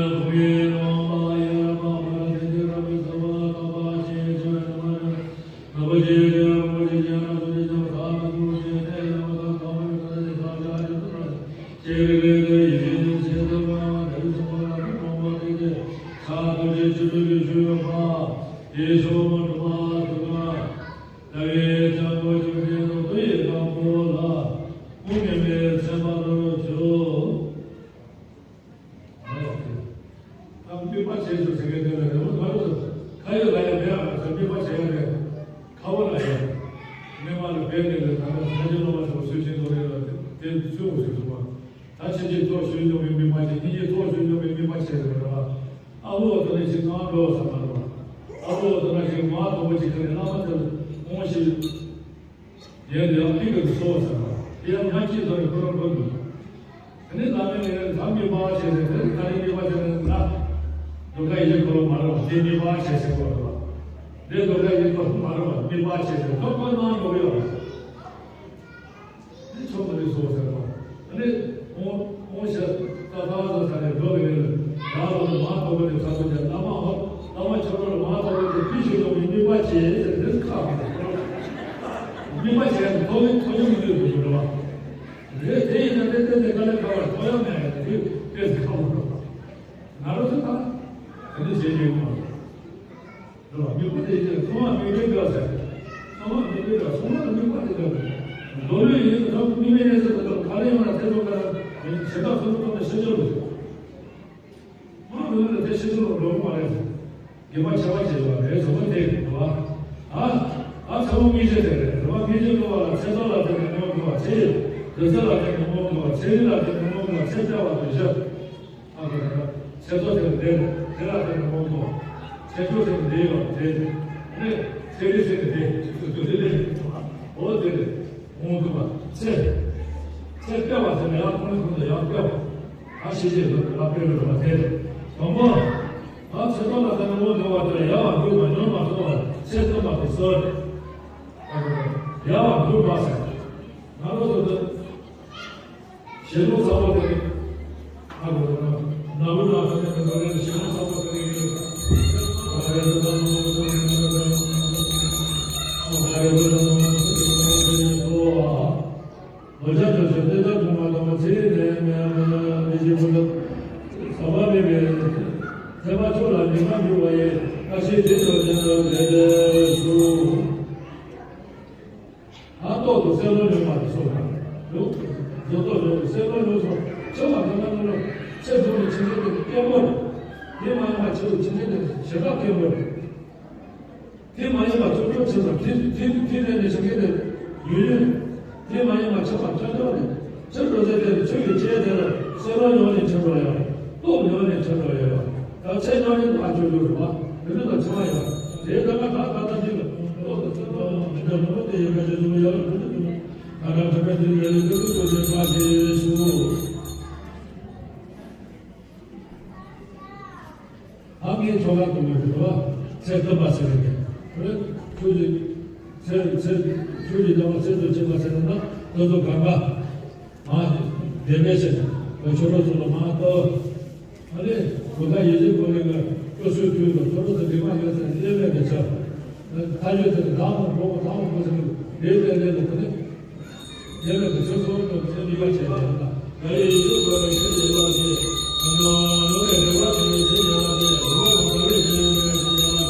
མེ་ལ་མེ་ལ། ལྟ་བའི་སྤྱང་པོ་ཆུང་ཆེན་ནོར་བུ་ཡི་གང་པོ་ལ། སྐུ་ངལ་མེད་ཚད་མ་ལོ་ཆུ། ཨ་དམིགས་པ་བྱས་སོ་ཟེར་མཁན་དེ་ལ་རེ་བ་མ་རུ་སོ། ཁ་ཡོད་ལ་ཡང་མེད་ཨ་ཟེར་དམིགས་པ་བྱས་ཡ་རེད། ཁ་བ་ལ་ཡང་། སྨན་པ་ལ་བས་ནས་ལས་ད་ལྟ་ས་ཆེན་སློབ་མ་ཚོ་སུས་ཤིང་ཐོག་རེད་ལ་དེ་ཚོས་འོ་ཟེར་སོང་བ། ད་ཕྱིན་ཆད་ཐོག་ཞུས་མྱོང་བའི་དམིགས་པ་བྱས། སྙིང་རྗེ་ཐོག་ཞུས་མྱོང་བའི་དམིགས་པ་བྱས་ཟེར་བ་རེད་བ། ཨ་ལོ་དེ་ནས་ཞིག་ང་འགྲོ་ས་མ་རེད་བ། ཨ་ལོ་དེ་ནས་ཞིག་ང་དོག་པོ་ཅིག་ཁ་ནས་བླ་མ་དེ་ལ་འོང་ཞིག་ཡང་ཡང་ཕི་ག་གི་སོ་ཟེར་བ། དེ་ཡང་ང་གཅིག་ཐོག་ནས་ཁོ་རང་ཁོ་འདུག་དེ་ནས་བླ་མའི་ལས་ལ་དམིགས་པ་བྱས་ཟེར་དེ་ད་རེས་དམིགས་པ་བྱས་ནས་ན། དོ་ག་ཡིན་ཁོ་ལ་མ་རེད་བ། དེ་དམིགས་པ་བྱས་ཟེར་ཁོ་རེད་བ། དེ་དོ་ག་ཡིན་ཁོ་ལ་མ་རེད་བ། དམིགས་པ་བྱས་ཟེར་ཁོ་ཁོ་ནང་འགྲོ་གི་ཡོད་རེད། དེ་ཆོག་མི་རེད་སོ་ཟེར་བ། ཨ་ནི་ཨོང་ཨོང་ཞེས་ད་ད་ཟ་ས་ནས་འགྲོ་བའི་རིང་ལ་རང་ལ་མ་ཐོགས་པ་དེ་ཚ་པོ་དེ་བླ་མ་ཧོ་བླ་མ་ཆོས་གྲོགས་ལ་མ་ཐོགས་པ་དེ་ཕི་ཞིག་ཡོང་བའི་དམིགས་པ་བྱེད་ཟེར་དེ་ཁག་མི་འདུག་དམིགས་པ་བྱས་ནས་ཐོགས་ཡོང་ཐོགས་ཡོང་མི་འདུག་འདུག་རེད་བ། རེད་དེ་ཡིན་ན་དེ་ལྟ་ནས་དཀའ་ལས་ཁག་པར་ཐོགས་ཡོང་མེད་དེ་དེ་ཁག་མི་འདུག་ང་རང་ཚོ་ད་དེ་འདྲ་བྱེད་ཀྱི་ཡོད་མ་རེད། རེད་བ། དམིགས་པ་དེ་ཡིན་ཚང་མ་དམིགས་པའི་དགའ་ཟེར། ཚང་མ་དམིགས་པའི་དགའ། ཚང་མ་དམིགས་པ་དེ་དགའ་རེད། མདོ་ལུས་ཡིན་ཚང་དམིགས་པའི་གནས་ཚུལ་དེ་དག་ག་ལ་ཡོང་ན་དེ་ཚོ་ག་ལ་ཞེ་དྲག་ཚོ་ཚོ་ནས་ཤེས་ཆོག་རེད། མ་འདོད་ན་དེ་ཤེས་ཆོག་རོགས་མ་རེད། དགེ་བ་བྱ་བ་བྱེད་པ་རེད་ཟེར་བ་དེ་རེད་བ། ཨ་ཨ་ཚ་བོ་དམིགས་བྱེད་དེ་རེད། རེད་བ། དམིགས་བྱེད་ཀློག་པ་ལ་ཚེ་ཐོག་ལ་བརྟེན་ནས་ངོ་འཕྲོད་པ། ཚེ་ཡི་དུས་ཚོད་ལ་བརྟེན་ནས་ངོ་འཕྲོད་པ། ཚེ་རིང་ལ་བརྟེན་ནས་ངོ་འཕྲོད་པ། ཚེ་སྐྱེ་བ་དང་བཞི། ཨ་ཁུ་ད་ལྟ་ཚེ་སྲོག་དེ་ལ་བསྡད་རེད། དེ་ལ་བསྡད་ནས་འོང་ཐུབ་པ། ཚེ་སྲོག་དེ་ལ་བསྡད་ཡོད་པ་དེ་ནས་ཚེ་རིང་ཟེར་ནས་བསྡད་ཐུབ་ཐུབ་དེ་ལས་འོ་དེ་རེད། འོང་ཐུབ་པ་ཚེ། ཚེ་སྐྱེ་བ་ཟེར་ནས་ཡང་ཁོང་ཁོང་དུ་ཡང་སྐྱེ་བ། ད་ཤེས་བྱེད་དུ་ད་སྤེལ་རེད་པ་དེ་རེད། དང་པོ། ད་ཚེ་སྲོག་ལ་བསྡད་ནས་འོང་ཐུབ་པ་དེ་ལ་ཡལ་བ་འགུལ་བ་མྱོང་མ་ཐུབ་པ་ཚེ་སྟོན་པ་དེ་སྲོལ་རེད། ཨ་ཁུ་ད་ལྟ་ཡལ་བ་འགུལ་བ་ཟེར། ང་རང་ཚོ་དེ། ཞེ་དྲུག་ཚ་བོ་དེ། ཨ་གོ་ན། ན་བུ་ན་ཁ་ནས་ནོར་རེ་ཞེ་དྲུག་ཚ་བོ་དེ་རེད། ཨ་རེ་རེ་ད་ནོ་ནོ་ནོ་ནོ་ནོ་ནོ། ཨ་རེ་རེ་ད་ནོ་ནོ་ནོ་ནོ་ནོ་ནོ། ལོ་བརྒྱ་དང་ཞོ་སྟོན་ལྟར་ཐོག་མ་དང་ཚེ་རིང་ནས་མེད་མེད་ཅེས་པོ་ལ། ཟ་བ་མེད་པའི་ཚེ་མ་ཆོག་ལ་ཉི་མ་འགྱུར་བ་ཡི་བཀྲ་ཤིས་དེ་ཚོ་དེ་ཚོ་དེ་དེ་སུ། ཨ་ཏོག་ཏུ་སེ་ལོ་ཉོ་མ་རེད་སོ། ཡོ། བཟོ་ཏོག་ཡོ་སེ་ལོ་ཉོ་སོ། ཆེ་བ་ཁ་ན་ནོ་ལོ། ཚེ་ཐུང་ནི་ཆེ་ཆེ་དེ་སྐྱེ་བོ་རེད། དེ་མ་ཡིན་པ་ཆེ་བོ་ཆེ་ཆེ་དེ་ཞེ་དྲག་སྐྱེ་བོ་རེད། དེ་མ་ཡིན་པ་ཚོ་ཁྲོ་ཆེ་བ་དེ་དེ་དེ་རེད་ནས་ཆེ་གེ་དེ་ཡུལ་ཡུལ། དེ་མ་ཡིན་པ་ཆེ་བ་ཁྲ་ཁྲ་རེད། ཆེ་འགྲོ་ཚེ་དེ་ཆོས་ཀྱི་ཆེ་དེ་ལ་སེ་ལོ་ཉོ་ནས་ཆེ་འགྲོ་ཡ། ཏོག་ཉོ་ནས་ཆེ་འགྲོ་ཡ། ད་ཚེ་ཉོ་ནས་ཨ་ཅོ་ཡོད་རེད་བ། མི་འདུག་ད་ཆེ་བ་ཡ། དེ་ད་ང་ད་ད་ད་ཅིག་ལ་ཏོག་ཏུ་སེ་ལོ་ཉོ་ནས་ཆེ་འགྲོ་ཡ། ད་ལྟ་ཁྲ་ཁྲ་དེ་ཡ་ལ་ཏོག་ཏུ་ཆེ་ཆེ་ཆེ་ཆེ་ཆེ། ཨ་ངའི་ཆོ་ག་གཏོང་གི་རེད་བ། ཚེ་བདུན་པ་ཟེར་གི་རེད། ཆོས་ཀྱི་ཚེ་ཚེ་ཆོས་ཀྱི་བདག་པོ་ཚེ་བདུན་ཆེན་པ་ཟེར་ན་ད་དུ་གང་ག་མ་བདེ་མེད་ཟེར་ནས་ཆོས་གྲོགས་ཚོ་ལ་མ་གཏོགས། ཨ་ནི་གོ་ད་ཡིད་བཞིན་གོ་ལེ་ག་ཀོ་སུའི་དུས་དུ་ཐོ་རོ་དུ་འདི་མ་ཡོད་ཟེར་ནས་གཡས་མེད་དུ་ཆགས། ཐ་ཡོད་དུ་ད་མོ་གོ་ད་མོ་གོ་ཟེར་ནས་དེའི་ལས་ལས་དུ་དེ་ནས། དེ་ལས་ཀྱི་ཆོས་ཚོགས་ཀྱི་ཚེ་འདི་བ་བྱེད་པ་ཡིན་ལ། ཡ་ཡི་ཡི་དུ་གོ་ནས་ཆོས་ཀྱི་བླ་ཆེ། ཨ་ནོ་ནོ་རེ་རེ་བ་ཆེ་ནས་ཆོས་ཀྱི་བླ་ཆེ། རེ་བ་གོ་ད་རེ་ཆེ་ནས་ཆོས་ཀྱི་བླ་ཆེ།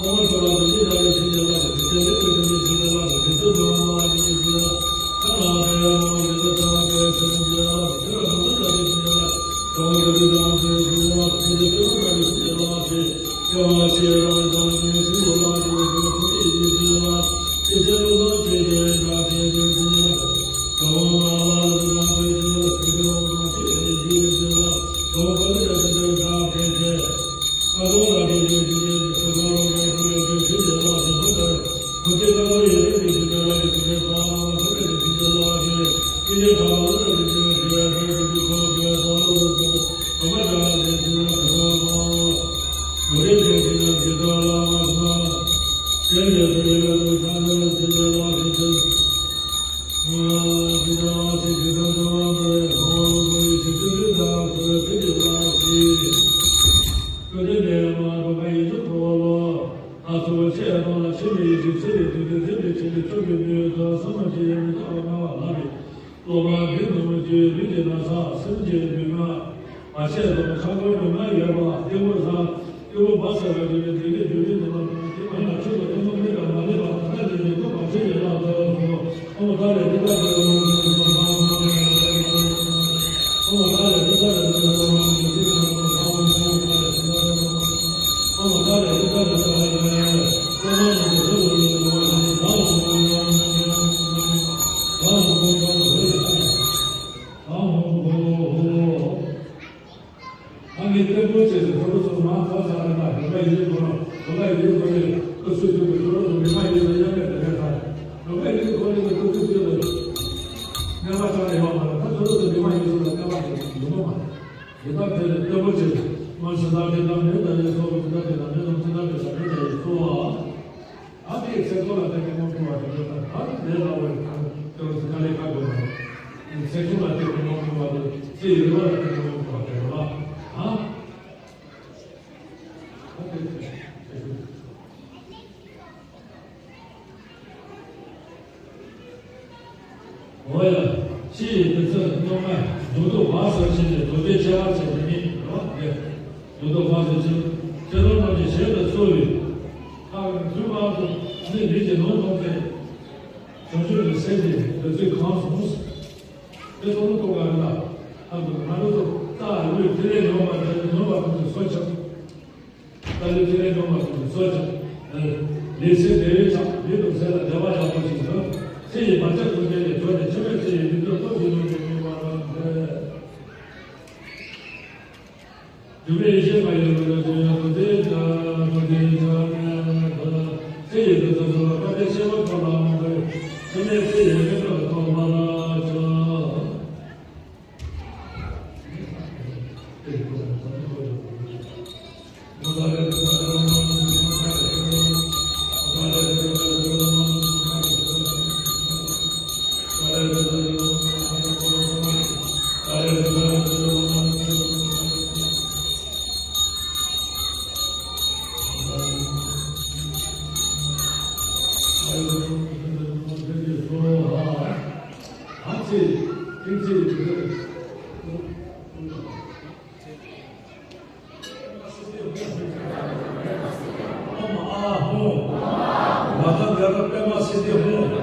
ཨོ་མ་ཆོ་བ་དུ་ཅི་ད་རེ་ཆོས་ཀྱི་བླ་ཆེ། དེ་ལས་ཀྱི་དུ་ནས་ཆོས་ཀྱི་བླ་ཆེ། དེ་ཚོ་དུ་བ་བ་ཆེ་ནས་ཆོས་ཀྱི་བླ་ཆེ། ཁ་ན་དེ་ཡ་ནོ་དེ་ཚོ་ཆོ་བ་དེ་ཆོས་ཀྱི་བླ་ཆེ། དེ་བ་དུ་ད་རེ་ཆོས་ཀྱི་བླ་ཆེ། ཁ་བ་དུ་དུ་ད་རེ་ཆོས་ཀྱི་བླ་ཆེ། དེ་ཚོ་དུ་བ་ད་རེ་ཆོས་ཀྱི་བླ་ཆེ། སློབ་མ་འདི་ནི་མི་བསྐྱོད་ལུས་ཀྱི་ན་ཚ་སེམས་ཀྱི་ལུས་ངག་མ་ཆད་དང་ཆགས་པའི་ལུས་ངག་ཡོད་པ་སྐྱེ་བོ་ལ་སྐྱེ་བོ་མ་ཟད་པ་ཡོད་པའི་དེ་ལས་བརྒྱུད་པའི་ནང་ལ་དེ་མ་ཡང་ཆོས་ ཚེ་སྲོག་ལ་བརྟེན་ནས་དབང་བསྐུར་བ་དེ་ཚོ་ད་ལས་སླ་བོ་ཡིན། ཁ་ལོ་ཚེ་དཀའ་ལས་ཁག་པོ་མ་རེད། ཚེ་ཐུང་ལ་བརྟེན་ནས་དབང་བསྐུར་བ་དང་ཚེ་ཡི་རིང་བ་ལ་བརྟེན་ནས་དབང་བསྐུར་བ་དེ་རེད་བ། ཨ། འོ་ཡ། ཕྱི་ཡི་དུས་ཚོད་སྔོན་མ་མཇུག་ཏུ་བག་ཟོན་བྱས་ཏེ་རྡོ་རྗེ་ཆེ་བ་བྱས་ཏེ་ནི་རེད་བ། མཇུག་ཏུ་བག་ཟོན་བྱས། ཁྱེད་རང་རྣམས་ཀྱི་ཞལ་དུ་གསོལ་བའི་ཐག་དུས་མང་དུ་ནི་ལུས་ཀྱི་ནང་མཐོང་སྟེ། བྱང་ཆུབ་ཀྱི་སེམས་ཀྱི་འདོད་ཚུལ་གང་གསུངས། དེ་ཚོ་ལ་ཐུག་ག་རེད་ལ། ཨ་ཁུ་ང་རང་ཚོ་རྩ་ལུས་ཐིག་ལེ་ཉོན་པ་དེ་ཉོན་པ་ཁོ་ཚོས་གསོ་བྱ། རྩ་ལུས་ཐིག་ལེ་ཉོན་པ་ཁོ་ཚོས་གསོ་བྱ། ལུས་སེམས་བདེ་བའི་ཆ་ལུས་དང་སེམས་ལ་བདེ་བ་ཡག་པོ་ཞིག་འདུག་ཚེ་ཡི་བར་ཆད་ཀུན་སེལ་ནས་གྲོལ་ནས་འཆི་མེད་ཚེ་ཡི་མྱུར་མཐར་ཐུག་ཏུ་ཡོང་བའི་སྨོན་པ་དང་ལྡན། སྒྲུབ་པའི་ཡེ་ཤེས་མ་ཡིན་པ་ལ་སོགས་པ་དེ་ལྟར་དེ་ལྟར་ཚེ་ཡི་དུས་སུ་གསོལ་བ་བཀའ་དྲིན་ཆེན་པོ་ཐོབ་པའམ་འཆི་མེད་ཚེ་ཡི་མྱུར་མཐར་ཐུག་པར་ཤོག་ཨོཾ་ཨཱཿཧཱུྃ། མ་ཐ་ག་ར་པདྨ་སིདྡྷི་ཧཱུྃ།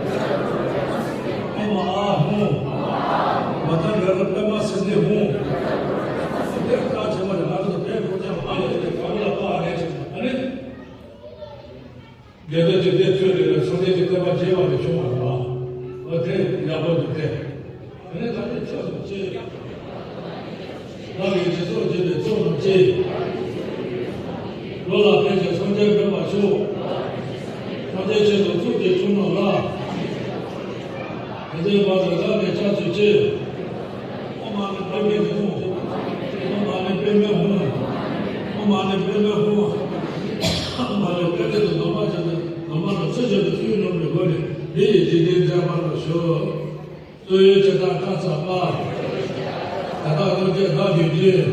ཨོཾ་ཨཱཿཧཱུྃ། མ་ཐ་ག་ར་པདྨ་སིདྡྷི་ཧཱུྃ། དེ་ལྟར་བྱས་པ་ནི་ང་ཚོ་དཔལ་གོ་ཆ་ཨ་ཡེ་དེ་ག་རུ་ལ་པ་ཨ་རེ་ཆེ་ཨ་ནི། དགེ་འདུན་གྱི་སྡེ་ཚོས་དེ་ལ་སངས་རྒྱས་ཀྱི་བསྟན་པ་རྒྱས་པ་ནི་བྱུང་བ་རེད་བ། འོ་དེ་ཡག་པོ་འདུག་སྟེ། དེ་ནས་ད་ནི་ཆོས་སུ་སྐྱེས། བདག་གིས་སྦྱིན་སོགས་བགྱིས་པའི་ཚོགས་རྣམས་ཀྱིས། བློ་ལ་ཕན་ཞིང་སངས་རྒྱས་འགྲུབ་པར་ཤོག་སངས་རྒྱས་ཆོས་དང་ཚོགས་ཀྱི་མཆོག་རྣམས་ལ། དེ་ཚེ་བར་དུ་བདག་ནི་སྐྱབས་སུ་མཆི། ཨོཾ་མ་ཎི་པདྨེ་ཧཱུྃ། ཨོཾ་མ་ཎི་པདྨེ་ཧཱུྃ། ཨོཾ་མ་ཎི་པདྨེ་ཧཱུྃ། ཨོཾ་མ་ཎི་པདྨེ་དུ་ནོར་མ་བྱ་སྟེ་ནོར་མ་རྣམས་ཚུལ་བཞིན་དུ་ཚུར་སྣོན་པའི་སྒོ་ནས་འདི་ཡི་འཇིག་རྟེན་མཛེས་པར་ཤོག་གསོ་བའི་བྱེ་བྲག་བཀའ་སྩལ་པ། ད་ལྟ་ཐམས་ཅད་བདག་གིས་བགྱི།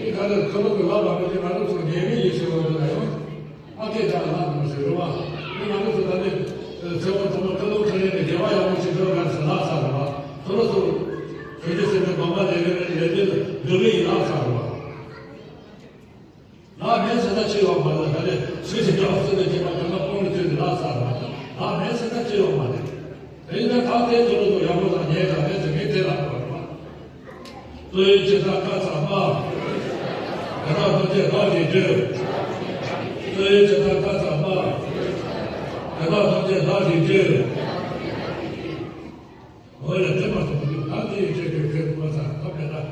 འདི་ག་ལ་ཁ་ལོ་གི་ལབ་པ་མི་བྱེད་ང་རང་ཚོ་ངེས་མེད་ཡིན་ཞེས་པ་འདི་ལ་ཡང་། ཨ་ཁེ་ད་ལ་མི་ཞུ་རུ་བ། འདི་ང་རང་ཚོ་ད་ནི་ཚེ་དབང་ཐོག་མ་ཁ་ལོ་ཁ་ལེན་ནས་དགེ་བ་ཡག་པོ་ཞིག་འགྲོ་ག་ཟེར་ལབ་ཚར་རུ་བ། ཁོ་རང་ཚོ་བོད་ཀྱི་སེམས་ནི་སྡོམ་པ་ལས་ལས་ལས་ལས་ལས་འགྲོ་གི་ཡིན་ལབ་ཚར་རུ་བ། ང་མེད་ཟེར་ན་ཅི་ཡོད་མ་རེད། ད་ནི་སུས་ཀྱི་དགྲ་བོ་སུ་ལས་སྐྱེས་པ་གང་ག་སྤོང་ལུགས་ཚུལ་གྱི་ལག་ཚར་བ། ང་མེད་ཟེར་ན་ཅི་ཡོད་མ་རེད། དེ་ཡིན་ན་ད་ལྟའི་དུས་ལ་ཡག་པོ་དང་ཉེས་དང་མེད་ཟེར་མཁན་དེ་ལ་གོ་རེད་པ། གསོ་བའི་བྱེ་བྲག་བཀའ་སྩལ་པ། དེ་དག་ཐམས་ཅད་བདག་གིས་བགྱི། གསོ་བའི་བྱེ་བྲག་བཀའ་སྩལ་པ། དེ་དག་ཐམས་ཅད་བདག་གིས་བགྱི། འོ་ཡ་དེ་མ་ཐུབ་ཀྱི་ད་དེ་ཡི་ཆེད་དུ་ཁྱེད་ཁོ་ཚ་ཐོབ་པས་ན།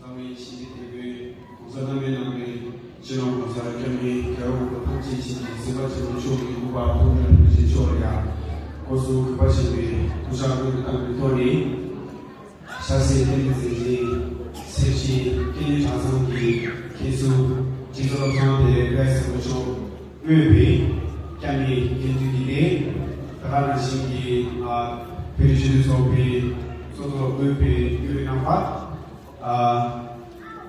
བླ་མའི་ཞི་བདེ་དེ་བོད་གོང་ས་བླ་མའི་ནང་པའི་སྤྱི་ནོར་གོང་ས་སྐྱབས་མགོན་རྒྱལ་བ་དབང་པོ་ཐམས་ཅད་མཁྱེན་ཅིང་གཟིགས་པ་ཆེན་པོ་མཆོག་གི་སྐུ་པར་ཐུགས་སྨོན་རིན་པོ་ཆེ་མཆོག་ལ་ཡང་སྐུ་གཟུགས་གུས་པ་ཆེན་པོས་སྐུ་ཕྱག་སྔོན་དུ་བཏང་བའི་ཐོག་ནས། ཤར་སེ་བསྟན་པའི་མཛད་ཆེན་སེར་བྱེས་སྐད་གཉིས་གྲྭ་ཚང་གི་མཁན་ཟུར་སྤྱི་ཚོགས་ཚང་དེ་བཀྲ་ཤིས་བཟང་པོ་མཆོག་དབུས་པའི་སྐྱབས་གནས་རྒན་བསྟུན་འདི་ལས་ད་ག་ནང་བཞིན་གྱི་ཨ་བོད་རིགས་སྤྱི་མཐུན་ཚོགས་པའི་ཚོགས་གཙོ་དབུས་པའི་དབུས་པའི་རྣམ་པ། ཨ་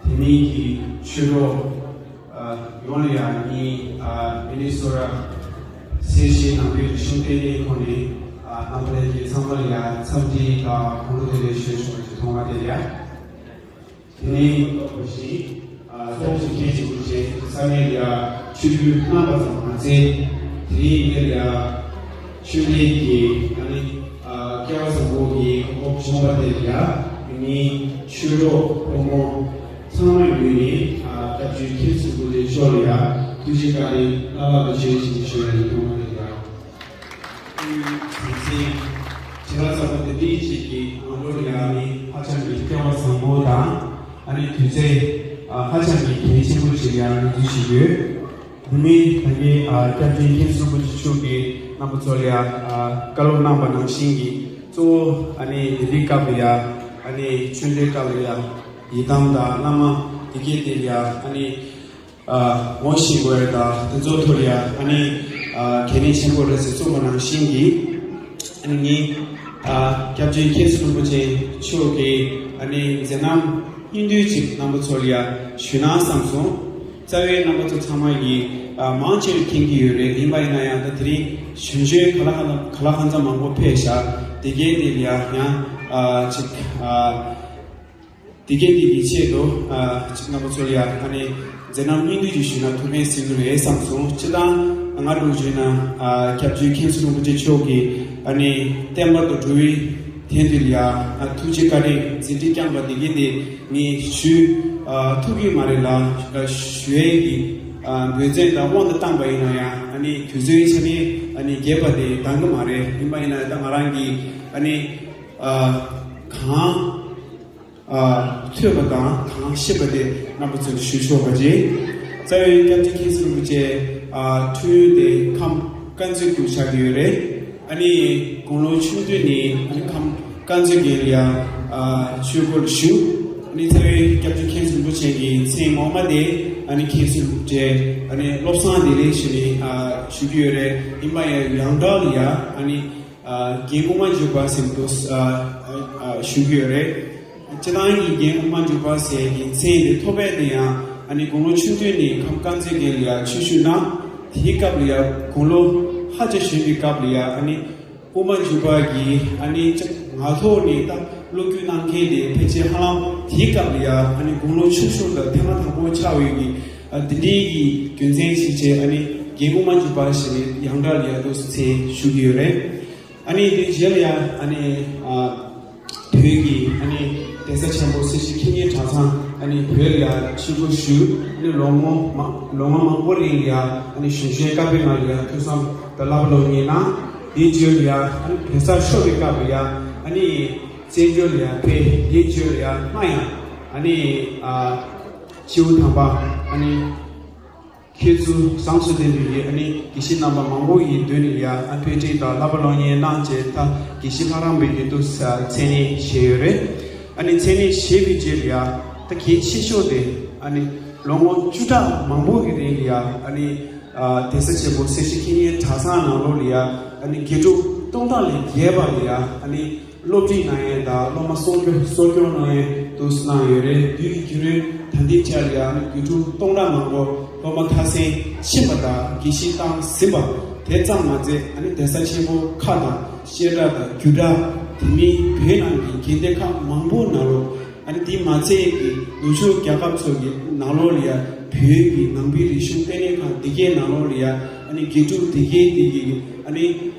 དེ་མིན་གྱི་ཆོས་གྲོགས་ཨ་ཡོངས་ལ་ཡང་ངའི་ཨ་མི་ནི་སོ་ཊ་སེར་བྱེས་ནང་པའི་རིག་གཞུང་ལྟེ་གནས་ཁོངས་ནས་ཨ་རྣམ་པ་ལྷན་རྒྱས་ཚང་མ་ལ་ཡང་འཚམས་འདྲི་དང་དགུང་ལོ་བདེ་ལེགས་ཞུ་ཆོག་ཅེས་ཐོག་མ་དེ་ཡང་། དེ་ནས་ཨ་ཚོགས་ཞིག་གལ་ཆེན་པོ་བྱས་ས་གནས་ལ་ཡང་ཆོས་བརྒྱུད་རྣམ་པ་ཙམ་མ་ཚད་དེ་རིང་འདིར་ཡང་ཆོས་ལྡན་གྱི་ཨ་ནི་ཨ་སྐལ་བ་བཟང་པོ་གི་གོ་སྐབས་བྱུང་བ་དེ་ལ་ཡང་ངའི་ཆོས་གྲོགས་ཕོ་མོ་ཚང་མའི་ངོས་ནས་ཨ་སྐྱབས་རྗེ་མཁན་ཟུར་རིན་པོ་ཆེ་མཆོག་ལ་ཡང་ཐུགས་རྗེ་བཀའ་དྲིན་བླ་ལྷག་ཏུ་ཆེ་ཞེས་ཞུ་བའི་ཐོག་མ་དེ་ལ་ཡང་། དེ་ཚེ་དྲི་བ་ཚ་པོ་དེ་འདྲའི་ཅིག་གི་ནང་ལོགས་ལ་ཡང་ནི་ཧ་ཅང་གི་སྐལ་བ་བཟང་པོ་དང་ཨ་ནི་དུས་ཚོད་ཨ་ཧ་ཅང་གི་གལ་ཆེན་པོ་ཞིག་ཡང་ནི་འདུ་ཞིག་ཡོད། དེ་ནི་ད་གིན་ཨ་སྐྱབས་རྗེ་མཁན་ཟུར་རིན་པོ་ཆེ་མཆོག་གིས་རྣམ་པ་ཚོ་ལ་ཡང་ཨ་བཀའ་སློབ་གནང་བ་ནང་བཞིན་གྱི་གཙོ་བོ་ཨ་ནི་དེ་འདྲའི་སྐབས་ལ་ཡང་ཨ་ནི་ཆོས་འབྲེལ་སྐབས་ལ་ཡང་ཡི་དམ་དང་བླ་མ་དེ་གས་དེ་ལ་ཡང་ཨ་ནི་ཨ་ངོ་ཤེས་དགོས་རེད། ད་དེ་ཚོ་ཐོག་ལ་ཡང་ཨ་ནི་ཨ་གལ་གནད་ཆེན་པོ་རེད་ཟེར་གསུངས་པ་ནང་བཞིན་གྱི་ཨ་ནི་ངས་ཨ་སྐྱབས་རྗེ་མཁན་ཟུར་རིན་པོ་ཆེ་མཆོག་གིས་ཨ་ནི་མཛད་རྣམ་སྙིང་བསྡུས་ཅིག་རྣམ་པ་ཚོ་ལ་ཡང་ཞུས་ན་བསམ་སོང་། རྩ་བའི་རྣམ་པ་ཚོ་ཚང་མ་གིས་ཨ་མང་ཆེ་བས་མཁྱེན་གྱི་ཡོད་རེད། ཡིན་པ་ཡིན་ན་ཡང་ད་དེ་རིང་གཞོན་གཞོན་ག་ལ་ག་ལ་ག་ལ་གང་འཚམ་མང་པོ་ཕེབས་ཤག་དེ་གས་དེ་ལ་ཡང་ཡང་ཨ་ཅིག་ཨ། དེ་གས་དེ་གི་ཆེད་དུ་ཨ་ཅིག་རྣམ་པ་ཚོ་ལ་ཡང་ཨ་ནི་མཛད་རྣམ་སྙིང་བསྡུས་ཅིག་ཞུས་ན་ཐུགས་ཕན་གསོས་ཀྱི་རེད་བསམ་སོང་། སྤྱིར་བཏང་ང་འདྲ་བོ་བརྗོད་ན་ཨ་སྐྱབས་རྗེ་མཁན་ཟུར་རིན་པོ་ཆེ་མཆོག་གིས་ཨ་ནི་བསྟན་པ་དང་འགྲོ་བའི་དོན་དུ་ལ་ཡང་ཨ་ཐུགས་རྗེ་བཀའ་དྲིན་མཛད་འཕྲིན་བསྐྱངས་པ་དེ་གས་དེ་ངས་ཞུ་ཨ་ཐུབ་ཀྱི་མ་རེད་ལ། ཞུ་ཡས་ཀྱི་ཨ་འབད་བརྩོན་དང་དབང་དུ་བཏང་པ་ཡིན་ན་ཡང་ཨ་ནི་དུས་ཚོད་ཆ་ནས་ཨ་ནི་རྒྱས་པ་དེ་འདང་གི་མ་རེད། ཡིན་པ་ཡིན་ན་ད་ང་རང་གིས་ཨ་ནི་ཨ་གང་ཨ་ཐོས་པ་དང་གང་ཤེས་པ་དེ་རྣམ་པ་ཚོར་ཞུ་ཆོག་པ་བྱས། རྩ་བའི་སྐྱབས་རྗེ་མཁན་ཟུར་རིན་པོ་ཆེ་ཨ་འཁྲུངས་ཡུལ་དེ་ཁམས་དཀར་མཛེས་ཁུལ་ཆགས་ཀྱི་ཡོད་རེད། ཨ་ནི་དགུང་ལོ་ཆུང་དུས་ནས་ཨ་ནི་ཁམས་དཀར་མཛེས་རྒན་ལ་ཡང་ཨ་ཆོས་སྒོར་ཞུགས། ཨ་ནི་རྩ་བའི་སྐྱབས་རྗེ་མཁན་ཟུར་རིན་པོ་ཆེ་གི་མཚན་ངོ་མ་དེ་ཨ་ནི་མཁན་ཟུར་རིན་པོ་ཆེ་ཨ་ནི་བློ་བཟང་བདེ་ལེགས་ཞེས་ནས་ཨ་ཞུ་གི་ཡོད་རེད། ཡིན་པ་ཡང་ཡང་སྒྲ་ལ་ཡང་ཨ་ནི་ཨ་རྒན་དབུ་མ་འཇུག་པ་ཟེར་དུས་ཨ་ཨ་ཞུ་གི་ཡོད་རེད། སྤྱིར་བཏང་གི་རྒན་དབུ་མ་འཇུག་པ་ཟེར་གྱི་མཚན་དེ་ཐོབ་པ་དེ་ཡང་ཨ་ནི་དགུང་ལོ་ཆུང་དུས་ནས་ཁམས་དཀར་མཛེས་རྒན་ལ་ཡང་ཆོས་ཞུས་གནང་། དེའི་སྐབས་ལ་ཡང་དགུང་ལོ་ཧ་ཅང་གཞོན་པའི་སྐབས་ལ་ཡང་ཨ་ནི་དབུ་མ་འཇུག་པ་གི་ཨ་ནི་ཅིག་ངག་ཐོག་ནས་ད་བློ་འགྱུར་གནང་མཁན་དེ་ཕལ་ཆེར་ཧ་ལམ་དེའི་སྐབས་ལ་ཡང་ཨ་ནི་དགུང་ལོ་ཆུང་ཤོས་ལ་ཐེངས་མ་དང་པོ་ཆགས་ཡོད་ཀྱི། ཨ་འདི་འདྲའི་གི་རྒྱུ་མཚན་ཞིག་བྱས་ཨ་ནི་རྒན་དབུ་མ་འཇུག་པ་ཞེས་ནས་ཡང་སྒྲ་ལ་ཡང་དུ་མཚན་ཞུ་གི་ཡོད་རེད། ཨ་ནི་དེ་རྗེས་ལ་ཡང་ཨ་ནི་ཨ་བོད་ཀྱི་ཨ་ནི་གདན་ས་ཆེན་པོ་སེར་བྱེས་ཁེ་ཉེ་གྲྭ་ཚང་ཨ་ནི་བོད་ལ་ཡང་ཆིབས་བསྒྱུར་ཞུས། ཨ་ནི་ལོ་ངོ་མ་ལོ་ངོ་མང་པོ་རིང་ལ་ཡང་ཨ་ནི་གཞོན་གཞོན་སྐབས་པའི་ང་ལ་ཡང་ཐུགས་བསམ་དང་བསླབ་པ་སློབ་གཉེར་གནང་། དེའི་རྗེས་ལ་ཡང་ཨ་ནི་བོད་སར་ཤོར་བའི་སྐབས་ལ་ཡང་ཨ་ནི་བཙན་བྱོལ་ལ་ཡང་ཕེབས། དེའི་རྗེས་ལ་ཡང་སླར་ཡང་ཨ་ནི་ཨ་སྤྱི་བོ་དམ་པ་ཨ་ནི། མཁས་བཙུན་བཟང་སུ་ལྡན་པའི་ཨ་ནི་དགེ་བཤེས་རྣམ་པ་མང་པོ་ཡི་མདུན་ནས་ཡང་ཨ་དཔེ་ཁྲིད་དང་བསླབ་པ་སློབ་གཉེར་གནང་བྱས། ད་དགེ་བཤེས་ལྷ་རམས་པའི་ཡུལ་དུ་མཚན་གནས་བཞེས་ཡོད་རེད། ཨ་ནི་མཚན་གནས་བཞེས་པའི་རྗེས་ལ་ཡང་ད་གལ་ཆེ་ཤོས་དེ་ཨ་ནི་ལོ་ངོ་བཅུ་ཕྲག་མང་པོ་གི་རིང་ལ་ཡང་ཨ་ནི་ཨ་གདན་ས་ཆེན་པོ་སེར་བྱེས་ཁེ་ཉེ་གྲྭ་ཚང་ནང་ལོགས་ལ་ཡང་ཨ་ནི་དགེ་ཕྲུག་སྟོང་ཕྲག་ལས་བརྒལ་བ་ལ་ཡང་ཨ་ནི། སློབ་ཁྲིད་གནང་ཡས་དང་སློབ་མ་གསོ་སྐྱོང་གསོ་སྐྱོང་གནང་ཡས་དུ་གནང་ཡོད་རེད། དུས་ཀྱི་རྒྱུན་རིང་ད་ལྟའི་ཆར་ཡང་དགེ་ཕྲུག་སྟོང་ཕྲག་མང་པོ་སློབ་མ་མཐར་སོན་ཕྱིན་པ་དང་དགེ་བཤེས་བཏང་ཟིན་པ་དེ་ཙམ་མ་ཟད་ཨ་ནི་གདན་ས་ཆེན་པོ་ཁག་དང་བཤད་གྲྭ་དང་རྒྱུད་གྲྭ་དེ་མིན་བོད་ནང་གི་དགོན་སྡེ་ཁག་མང་པོ་ནང་ལོགས་ཨ་ནི་དེ་མ་ཚད་ཀྱི་ནུབ་ཕྱོགས་རྒྱལ་ཁབ་ཚོ་གི་ནང་ལོགས་ལ་ཡང་བོད་ཀྱི་ནང་པའི་རིག་གཞུང་ལྟེ་གནས་ཁང་དེ་གའི་ནང་ལོགས་ལ་ཡང་ཨ་ནི་དགེ་ཕྲུག་དེ་གའི་དེ་གའི་ཨ་ནི།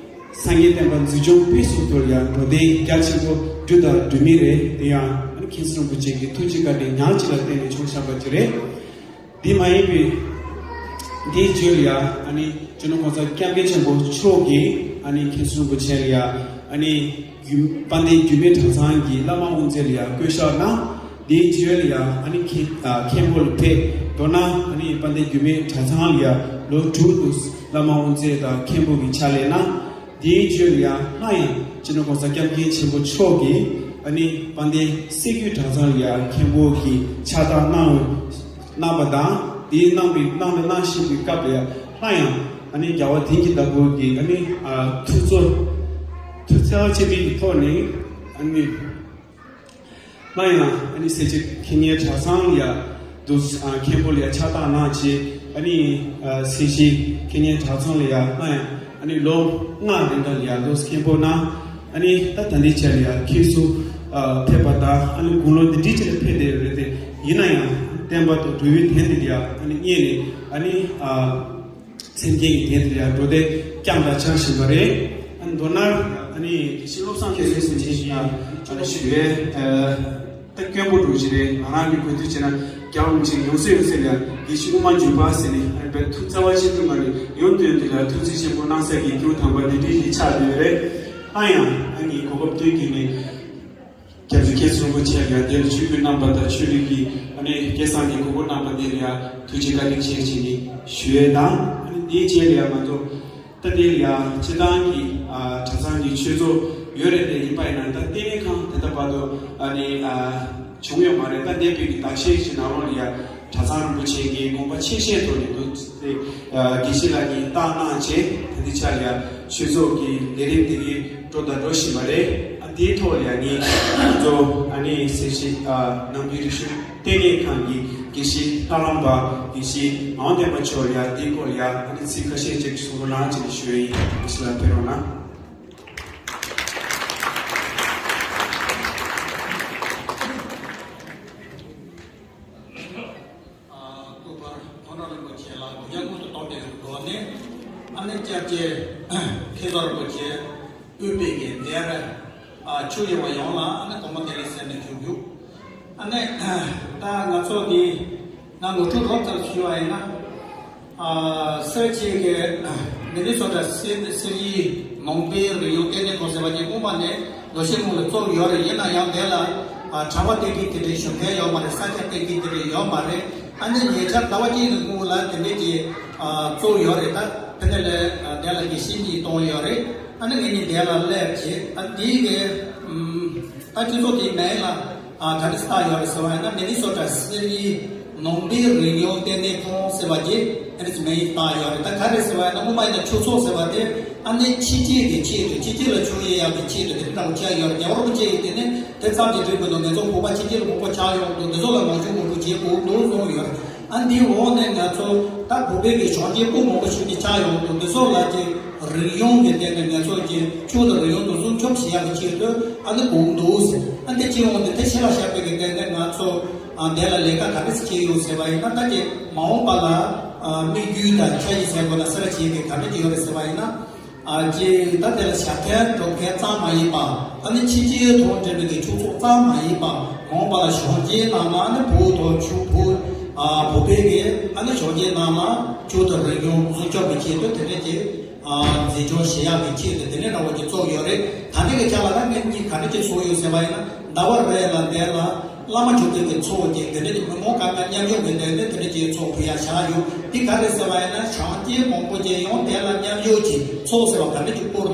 སངས་རྒྱས་བསྟན་པ་འཛིན་སྐྱོང་སྤེལ་གསུམ་ཐོག་ལ་ཡང་འགྲོ་དོན་རྒྱ་ཆེན་པོ་བསྒྲུབས་དང་སྒྲུབ་མུས་རེད། དེ་ཡང་ཨ་ནི་མཁན་ཟུར་རིན་པོ་ཆེ་གི་ཐུགས་རྗེ་བཀའ་དྲིན་ཉག་གཅིག་ལ་བརྟེན་ནས་བྱུང་བཞག་པ་ཅིག་རེད། དེ་མ་ཡིན་པའི་དེའི་རྗེས་ལ་ཡང་ཨ་ནི་སྤྱི་ནོར་གོང་ས་སྐྱབས་མགོན་ཆེན་པོ་མཆོག་གིས་ ཨ་ནི་མཁན་ཟུར་རིན་པོ་ཆེ་ལ་ཡ་ཨ་ནི་རྒྱུད་དཔལ་ལྡན་རྒྱུད་སྨད་གྲྭ་ཚང་གི་བླ་མ་དབུ་མཛད་ལ་ཡ་བསྐོ་བཞག་གནང་། དེའི་རྗེས་ལ་ཡ་ཨ་ནི་མཁན་ཨ་མཁན་པོ་ལ་ཕེབས། མདོར་ན་ཨ་ནི་དཔལ་ལྡན་རྒྱུད་སྨད་གྲྭ་ཚང་ལ་ཡ་ལོ་དྲུག་ཏུ་བླ་མ་དབུ་མཛད་དང་མཁན་པོ་གི་ཕྱག་ལས་གནང་། དེའི་རྗེས་ལ་ཡ་སླར་ཡང་སྤྱི་ནོར་༸གོང་ས་༸སྐྱབས་མགོན་ཆེན་པོ་མཆོག་གིས་ཨ་ནི་དཔལ་ལྡན་སྲད་རྒྱུད་གྲྭ་ཚང་ལ་ཡ་མཁན་པོ་གི་ཕྱག་རྟགས་གནང་གནང་བ་དང་། དེའི་གནང་བའི་གནང་དང་གནང་བཞིན་པའི་སྐབས་ལ་ཡ་སླར་ཡང་ཨ་ནི་རྒྱལ་བ་དེང་གི་བདག་པོ་གི་ཨ་ནི་ཨ་ཐུགས་གཙོ་ཐུགས་བརྩེ་བ་ཆེན་པོའི་ཐོག་ནས་ཨ་ནི་སླར་ཡང་ཨ་ནི་སེར་བྱེས་ཁེ་ཉེ་གྲྭ་ཚང་ལ་ཡ་དུ་ཨ་མཁན་པོ་ལ་ཡ་ཕྱག་རྟགས་གནང་བྱས། ཨ་ནི་ཨ་སེར་བྱེས་ཁེ་ཉེ་གྲྭ་ཚང་ལ་ཡ་སླར་ཡང་ཨ་ནི་ལོ་ལྔ་རིང་ག་ལ་ཡ་དུ་མཁན་པོ་གནང་། ཨ་ནི་ད་ད་ལྟའི་ཆ་ལ་ཡ་ཁྱེད་ཚོ་ཨ་ཕེབས་པ་དང་ཨ་ནི་དགུང་ལོ་འདི་འདྲའི་ཆ་ལ་ཕེབས་བསྡད་ཡོད་རེད་དེ། ཡིན་ན་ཡང་བསྟན་པ་དང་འགྲོ་བའི་དོན་དེ་ལ་ཡ་ཨ་ནི་གཉེར་ནས་ཨ་ནི་ཨ་སེམས་ཅན་གྱི་དོན་དེ་ལ་ཡ་འགྲོ་དོན་བསྐྱངས་དང་བསྐྱང་བཞིན་པ་རེད། ཨ་ནི་མདོར་ན་ཨ་ནི་དགེ་བཤེས་བློ་བཟང་མཁྱེན་བརྩེ་ཟེར་མཁན་ཞིག་ཡང་ཨ་ནི་ཞུ་བའི་ཨ་ད་སྐྱོན་པོ་འགྲོ་གི་རེད། ང་རང་གི་གོ་ཐོས་བྱས་ན་རྒྱལ་བ་རིན་པོ་ཆེ་ཡོང་སེ་ཡོང་སེ་ལ་ཡ་དགེ་བཤེས་དབུ་མ་འཇུག་པ་ཟེར་ནས་ཨ་ནི་དཔེ་ཐུགས་བརྩེ་བ་ཆེན་པོའི་ངང་ནས་ཡོང་དོན་དེ་ལ་ཐུགས་རྗེ་ཆེན་པོ་གནང་སའི་གི་སྐྱེས་བུ་དམ་པ་འདི་འདྲའི་ཞིག་ཆགས་བསྡད་ཡོད་རེད། ཨ་ཡང་ཨ་ནི་གོ་སྐབས་དེ་བརྒྱུད་ནས། སྐྱབས་རྗེ་མཁན་ཟུར་རིན་པོ་ཆེ་ལ་ཡ་དེ་ལ་ཆོས་གོས་གནང་བ་དང་ཆོས་རིག་གི་ཨ་ནི་སྐལ་བཟང་གི་གོ་སྐབས་གནང་བ་དེ་ལ་ཡ་ཐུགས་རྗེ་བཀའ་དྲིན་ཆེ་ཞེས་ནས་ཞུ་ཡས་དང་། ཨ་ནི་དེའི་རྗེས་ལ་ཡ་ང་ཚོ་ད་དེ་ལ་ཡ་སྤྱིར་བཏང་གི་ཨ་གྲྭ་ཚང་གི་ཆོས་ཚོགས་ཡོད་རེད་དེ། ཡིན་པ་ཡིན་ན་ད་ལྟེ་གནས་ཁང་དེ་ད་བར་དུ་ཨ་ནི་ཨ་བྱུང་ཡོད་མ་རེད། ད་འདས་པའི་གི་ཟླ་ཤས་ཤིག་ནང་ལོགས་ལ་ཡ་གྲྭ་ཚང་རིན་པོ་ཆེ་གི་དགོངས་པ་ཆེ་བཞེས་ཐོག་ནས་འདུག་སྟེ། དགེ་བཤེས་ལགས་ཀྱིས་བཏང་གནང་བྱས་ད་ལྟའི་ཆ་ལ་ཡ་ཆོས་ཚོགས་ཀྱི་ལས་རིམ་དེ་གའི་འགྲོ་དང་འགྲོ་བཞིན་པ་རེད། ཨ་དེའི་ཐོག་ལ་ཡ་ངས་ང་ཚོ་ཨ་ནི་སེར་བྱེས་ཨ་ནམ་རྒྱུན་རིག་གཞུང་ལྟེ་གནས་ཁང་གི་དགེ་བཤེས་ལྷ་ལམ་པ་དགེ་བཤེས་ངག་དབང་བསྟན་པ་མཆོག་ལ་ཡ་དེའི་སྐོར་ལ་ཡ་ཨ་ནི་ཚིག་ཁ་ཤས་ཅིག་གསུང་རོགས་གནང་ཅེས་ཞུ་ཡ་ཡིན། དགེ་བཤེས་ལགས་ཕེབས་རོགས་གནང་། ཨ་སྐུ་པར་མཐོ་སྒང་རིན་པོ་ཆེ་ལ་གུས་ཕྱག་སྔོན་དུ་བཏང་བའི་སྒོ་ནས། ཨ་ནི་སྐྱབས་རྗེ་མཁན་ཟུར་རིན་པོ་ཆེ་དབུས་པའི་གི་འདིར་ཨ་ཆོས་ཡོད་པ་ཡོངས་ལ་ཨ་ནི་དགོངས་པ་བདེ་ལེགས་ཟེར་ནས་ཞུ་རྒྱུ། ཨ་ནི་ད་ང་ཚོ་འདི་ནང་ལོ་དྲུག་རོབ་ཙམ་ཞུས་པ་ཡིན་ན། ཨ་སེར་བྱེས་ཀྱི་མི་ནི་སོ་ཊ་སེ་སེར་བྱེས་ནང་པའི་རིག་གཞུང་ལྟེ་གནས་ཁང་ཟེར་བ་ཅིག་སྔོན་མ་ནས་ལོ་ཤས་སྔོན་ལ་བཙུགས་ཡོད་རེད། ཡིན་ན་ཡང་དེ་ལ་ཨ་གྲྭ་པ་བསྟེན་མཁན་དེ་འདྲའི་ཞུ་མཁན་ཡོད་མ་རེད། ས་སྐྱ་བསྟེན་མཁན་དེ་འདྲའི་ཡོད་མ་རེད། ཨ་ནི་ཉེ་ཆར་ཟླ་བ་གཅིག་གི་སྔོན་ལ་དེ་འདྲའི་ཅིག་ཨ་བཙུགས་ཡོད་རེད། ད་དེ་ནས་ལས་ཨ་དེ་ལ་དགེ་བཤེས་གཉིས་གཏོང་ཡོད་རེད། ཨ་ནི་ངེད་གཉིས་དེ་ལ་སླེབས་བྱས། ཨ་དེའི་གི་ཨམ་ད་སྤྱི་ཚོགས་དེའི་མིང་ལ་ཨ་ག་རེ་བཏགས་ཡོད་རེད་ཟེར་བ་ཡིན་ན། མི་ནི་སོ་ཊ་སེར་བྱེས་ནང་པའི་རིག་གཞུང་ལྟེ་གནས་ཁང་ཟེར་བ་ཅིག་ཨ་ནི་མིང་བཏགས་ཡོད་རེད། ད་ག་རེ་ཟེར་བ་ཡིན་ན་སྔོན་མ་ཡིན་ན་ཆོས་ཚོགས་ཟེར་བ་དེ་ཨ་ནི་ཕྱི་རྒྱལ་གྱི་ཆེད་དུ་ཕྱི་རྒྱལ་ལ་ཆོས་ཡོང་ཡག་གི་ཆེད་དུ་དེ་འདྲ་བོ་ཆགས་ཡོད་རེད། རྒྱལ་བ་རིན་པོ་ཆེ་ཡིས་དེ་ནས་དེ་ཙམ་གྱིས་འགྲིག་མི་འདུག་ངེད་ཚོ་བོད་པ་ཕྱི་རྒྱལ་ལ་མང་པོ་ཆགས་ཡོང་འདུག་འདི་ཚོ་ལ་ངོ་སྤྲོད་ངོ་སྤྲོད་བྱེད་དགོས་འདུག་གསུངས་ཡོད་རེད། ཨ་འདིའི་འོག་ནས་ང་ཚོ་ད་བོད་པའི་གི་གཞོན་སྐྱེས་སྤུ་མང་པོ་ཞིག་གིས་ཆགས་ཡོང་འདུག་འདི་ཚོ་ལ་ཅིག་རིག་གཞུང་གི་སྟེང་ནས་ང་ཚོ་ཅིག་ཆོས་དང་རིག་གཞུང་དེ་སྲུང་སྐྱོབ་བྱེད་ཡག་གི་ཆེད་དུ་ཨ་ནི་དགོས་འདུག་ཟེར། ཨ་འདི་ཅིག་འོང་དུས་དེ་ཕྱི་ལ་བཞག་པའི་གི་སྟེང་ནས་ང་ཚོ་ཨ་འདི་ལ་ལས་ཀ་ག་འདྲ་ཞིག་བྱས་ཡོད་ཟེར་བ་ཡིན་ན། ད་ཅིག་མ་འོངས་པ་ལ་ཨ་དམིགས་ཡུལ་དང་འཆར་གཞི་ཟེར་དགོས་ན་སེར་བྱེས་ཀྱི་ག་འདྲ་ཅིག་ཡོད་རེད་ཟེར་བ་ཡིན་ན། ཨ་ཅེས་ད་དེ་ལ་ཞབས་བརྟན་སྒྲུབ་མཁན་ཙམ་མ་ཡིན་པ། ཨ་ནི་ཕྱི་རྒྱལ་དང་འབྲེལ་བའི་གི་ཆོས་ཚོགས་ཙམ་མ་ཡིན་པ། མ་འོངས་པ་ལ་གཞོན་སྐྱེས་རྣམས་ལ་ཨ་ནི་བོད་དང་ཆོས་བོད་ཨ་བོད་པའི་གི་ཨ་ནི་གཞོན་སྐྱེས་རྣམས་ལ་ཆོས་དང་རིག་གཞུང་སྲུང་སྐྱོབ་ཀྱི་ཆེད་དུ་དེ་འདྲ་ཅིག་ཨ་འཛིན་སྐྱོང་བྱེད་ཡག་གི་ཆེད་དུ་དེ་འདྲ་འདྲ་བོ་ཅིག་བཙུགས་ཡོད་རེད། ད་ལྟའི་གི་ཆ་ལ་ད་ངེད་གཉིས་ག་འདྲ་ཅིག་བཟོས་ཡོད་ཟེར་བ་ཡིན་ན། ཟླ་བ་རེ་ལ་དེ་ལ་བླ་མ་མཆོད་རྟེན་གྱི་ཚོགས་ཀྱི་དེ་འདྲ་ཅིག་མི་མང་གང་ག་མཉམ་ཞུགས་ཀྱི་སྟེང་ནས་དེ་འདྲ་ཅིག་ཚོགས་ཕུལ་ཡག་བཞག་ཡོད། འདི་ག་རེ་ཟེར་བ་ཡིན་ན་གཞོན་སྐྱེས་མང་པོ་ཅིག་ཡང་དེ་ལ་མཉམ་ཞུགས་ཀྱིས་ཚོགས་ཟེར་བ་ག་འདྲ་ཅིག་བསྐུར།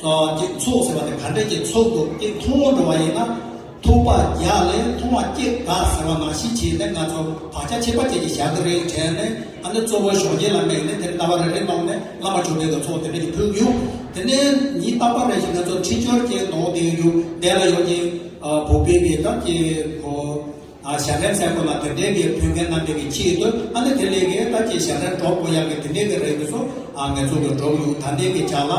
ཨ་ཅིག་ཚོགས་ཟེར་བ་དེ་ག་འདྲ་ཅིག་ཚོགས་འདུག་ཅིག་མཐོང་འགྲོ་བ་ཡིན་ན། ཐུག་པ་རྒྱག་ལས་མཐོང་བ་སྐྱེ་དགའ་ཟེར་བ་ནང་བཞིན་བྱས་ནས་ང་ཚོ་བག་ཆགས་ཁྱད་པར་ཅན་ཅིག་བཞག་གི་རེད་དྲན་ནས། ཨ་ནི་གཙོ་བོ་གཞོན་སྐྱེས་ལ་དམིགས་ནས་དེ་ཟླ་བ་རེ་རེ་གནང་ནས་བླ་མ་མཆོད་རྟེན་གྱི་ཚོགས་དེ་འདྲ་ཅིག་ཕུལ་གྱི་ཡོད། དེ་ནས་ཉིན་རྟག་པར་རེ་བཞིན་ང་ཚོ་འཕྲིན་སྦྱོར་ཅིག་འདོགས་བསྡད་ཡོད། དེ་ལ་ཡོད་ཀྱི་ཨ་བོད་པའི་གི་ད་ཀྱི་གོ་ཨ་ཞལ་འདོན་ཟེར་དགོས་ན་དེ་འདྲའི་གི་ཕུལ་མཁན་རྣམ་པའི་གི་ཆེད་དུ། ཨ་ནི་དེ་ལས་གི་ད་ཀྱི་ཞལ་འདོན་སྒྲོག་དགོས་ཡག་གི་དེ་འདྲའི་གི་རེ་འདུན་སོགས་ཨ་ང་ཚོ་གི་སྒྲོག་ཡོད། ད་ལྟའི་གི་ཆ་ལ་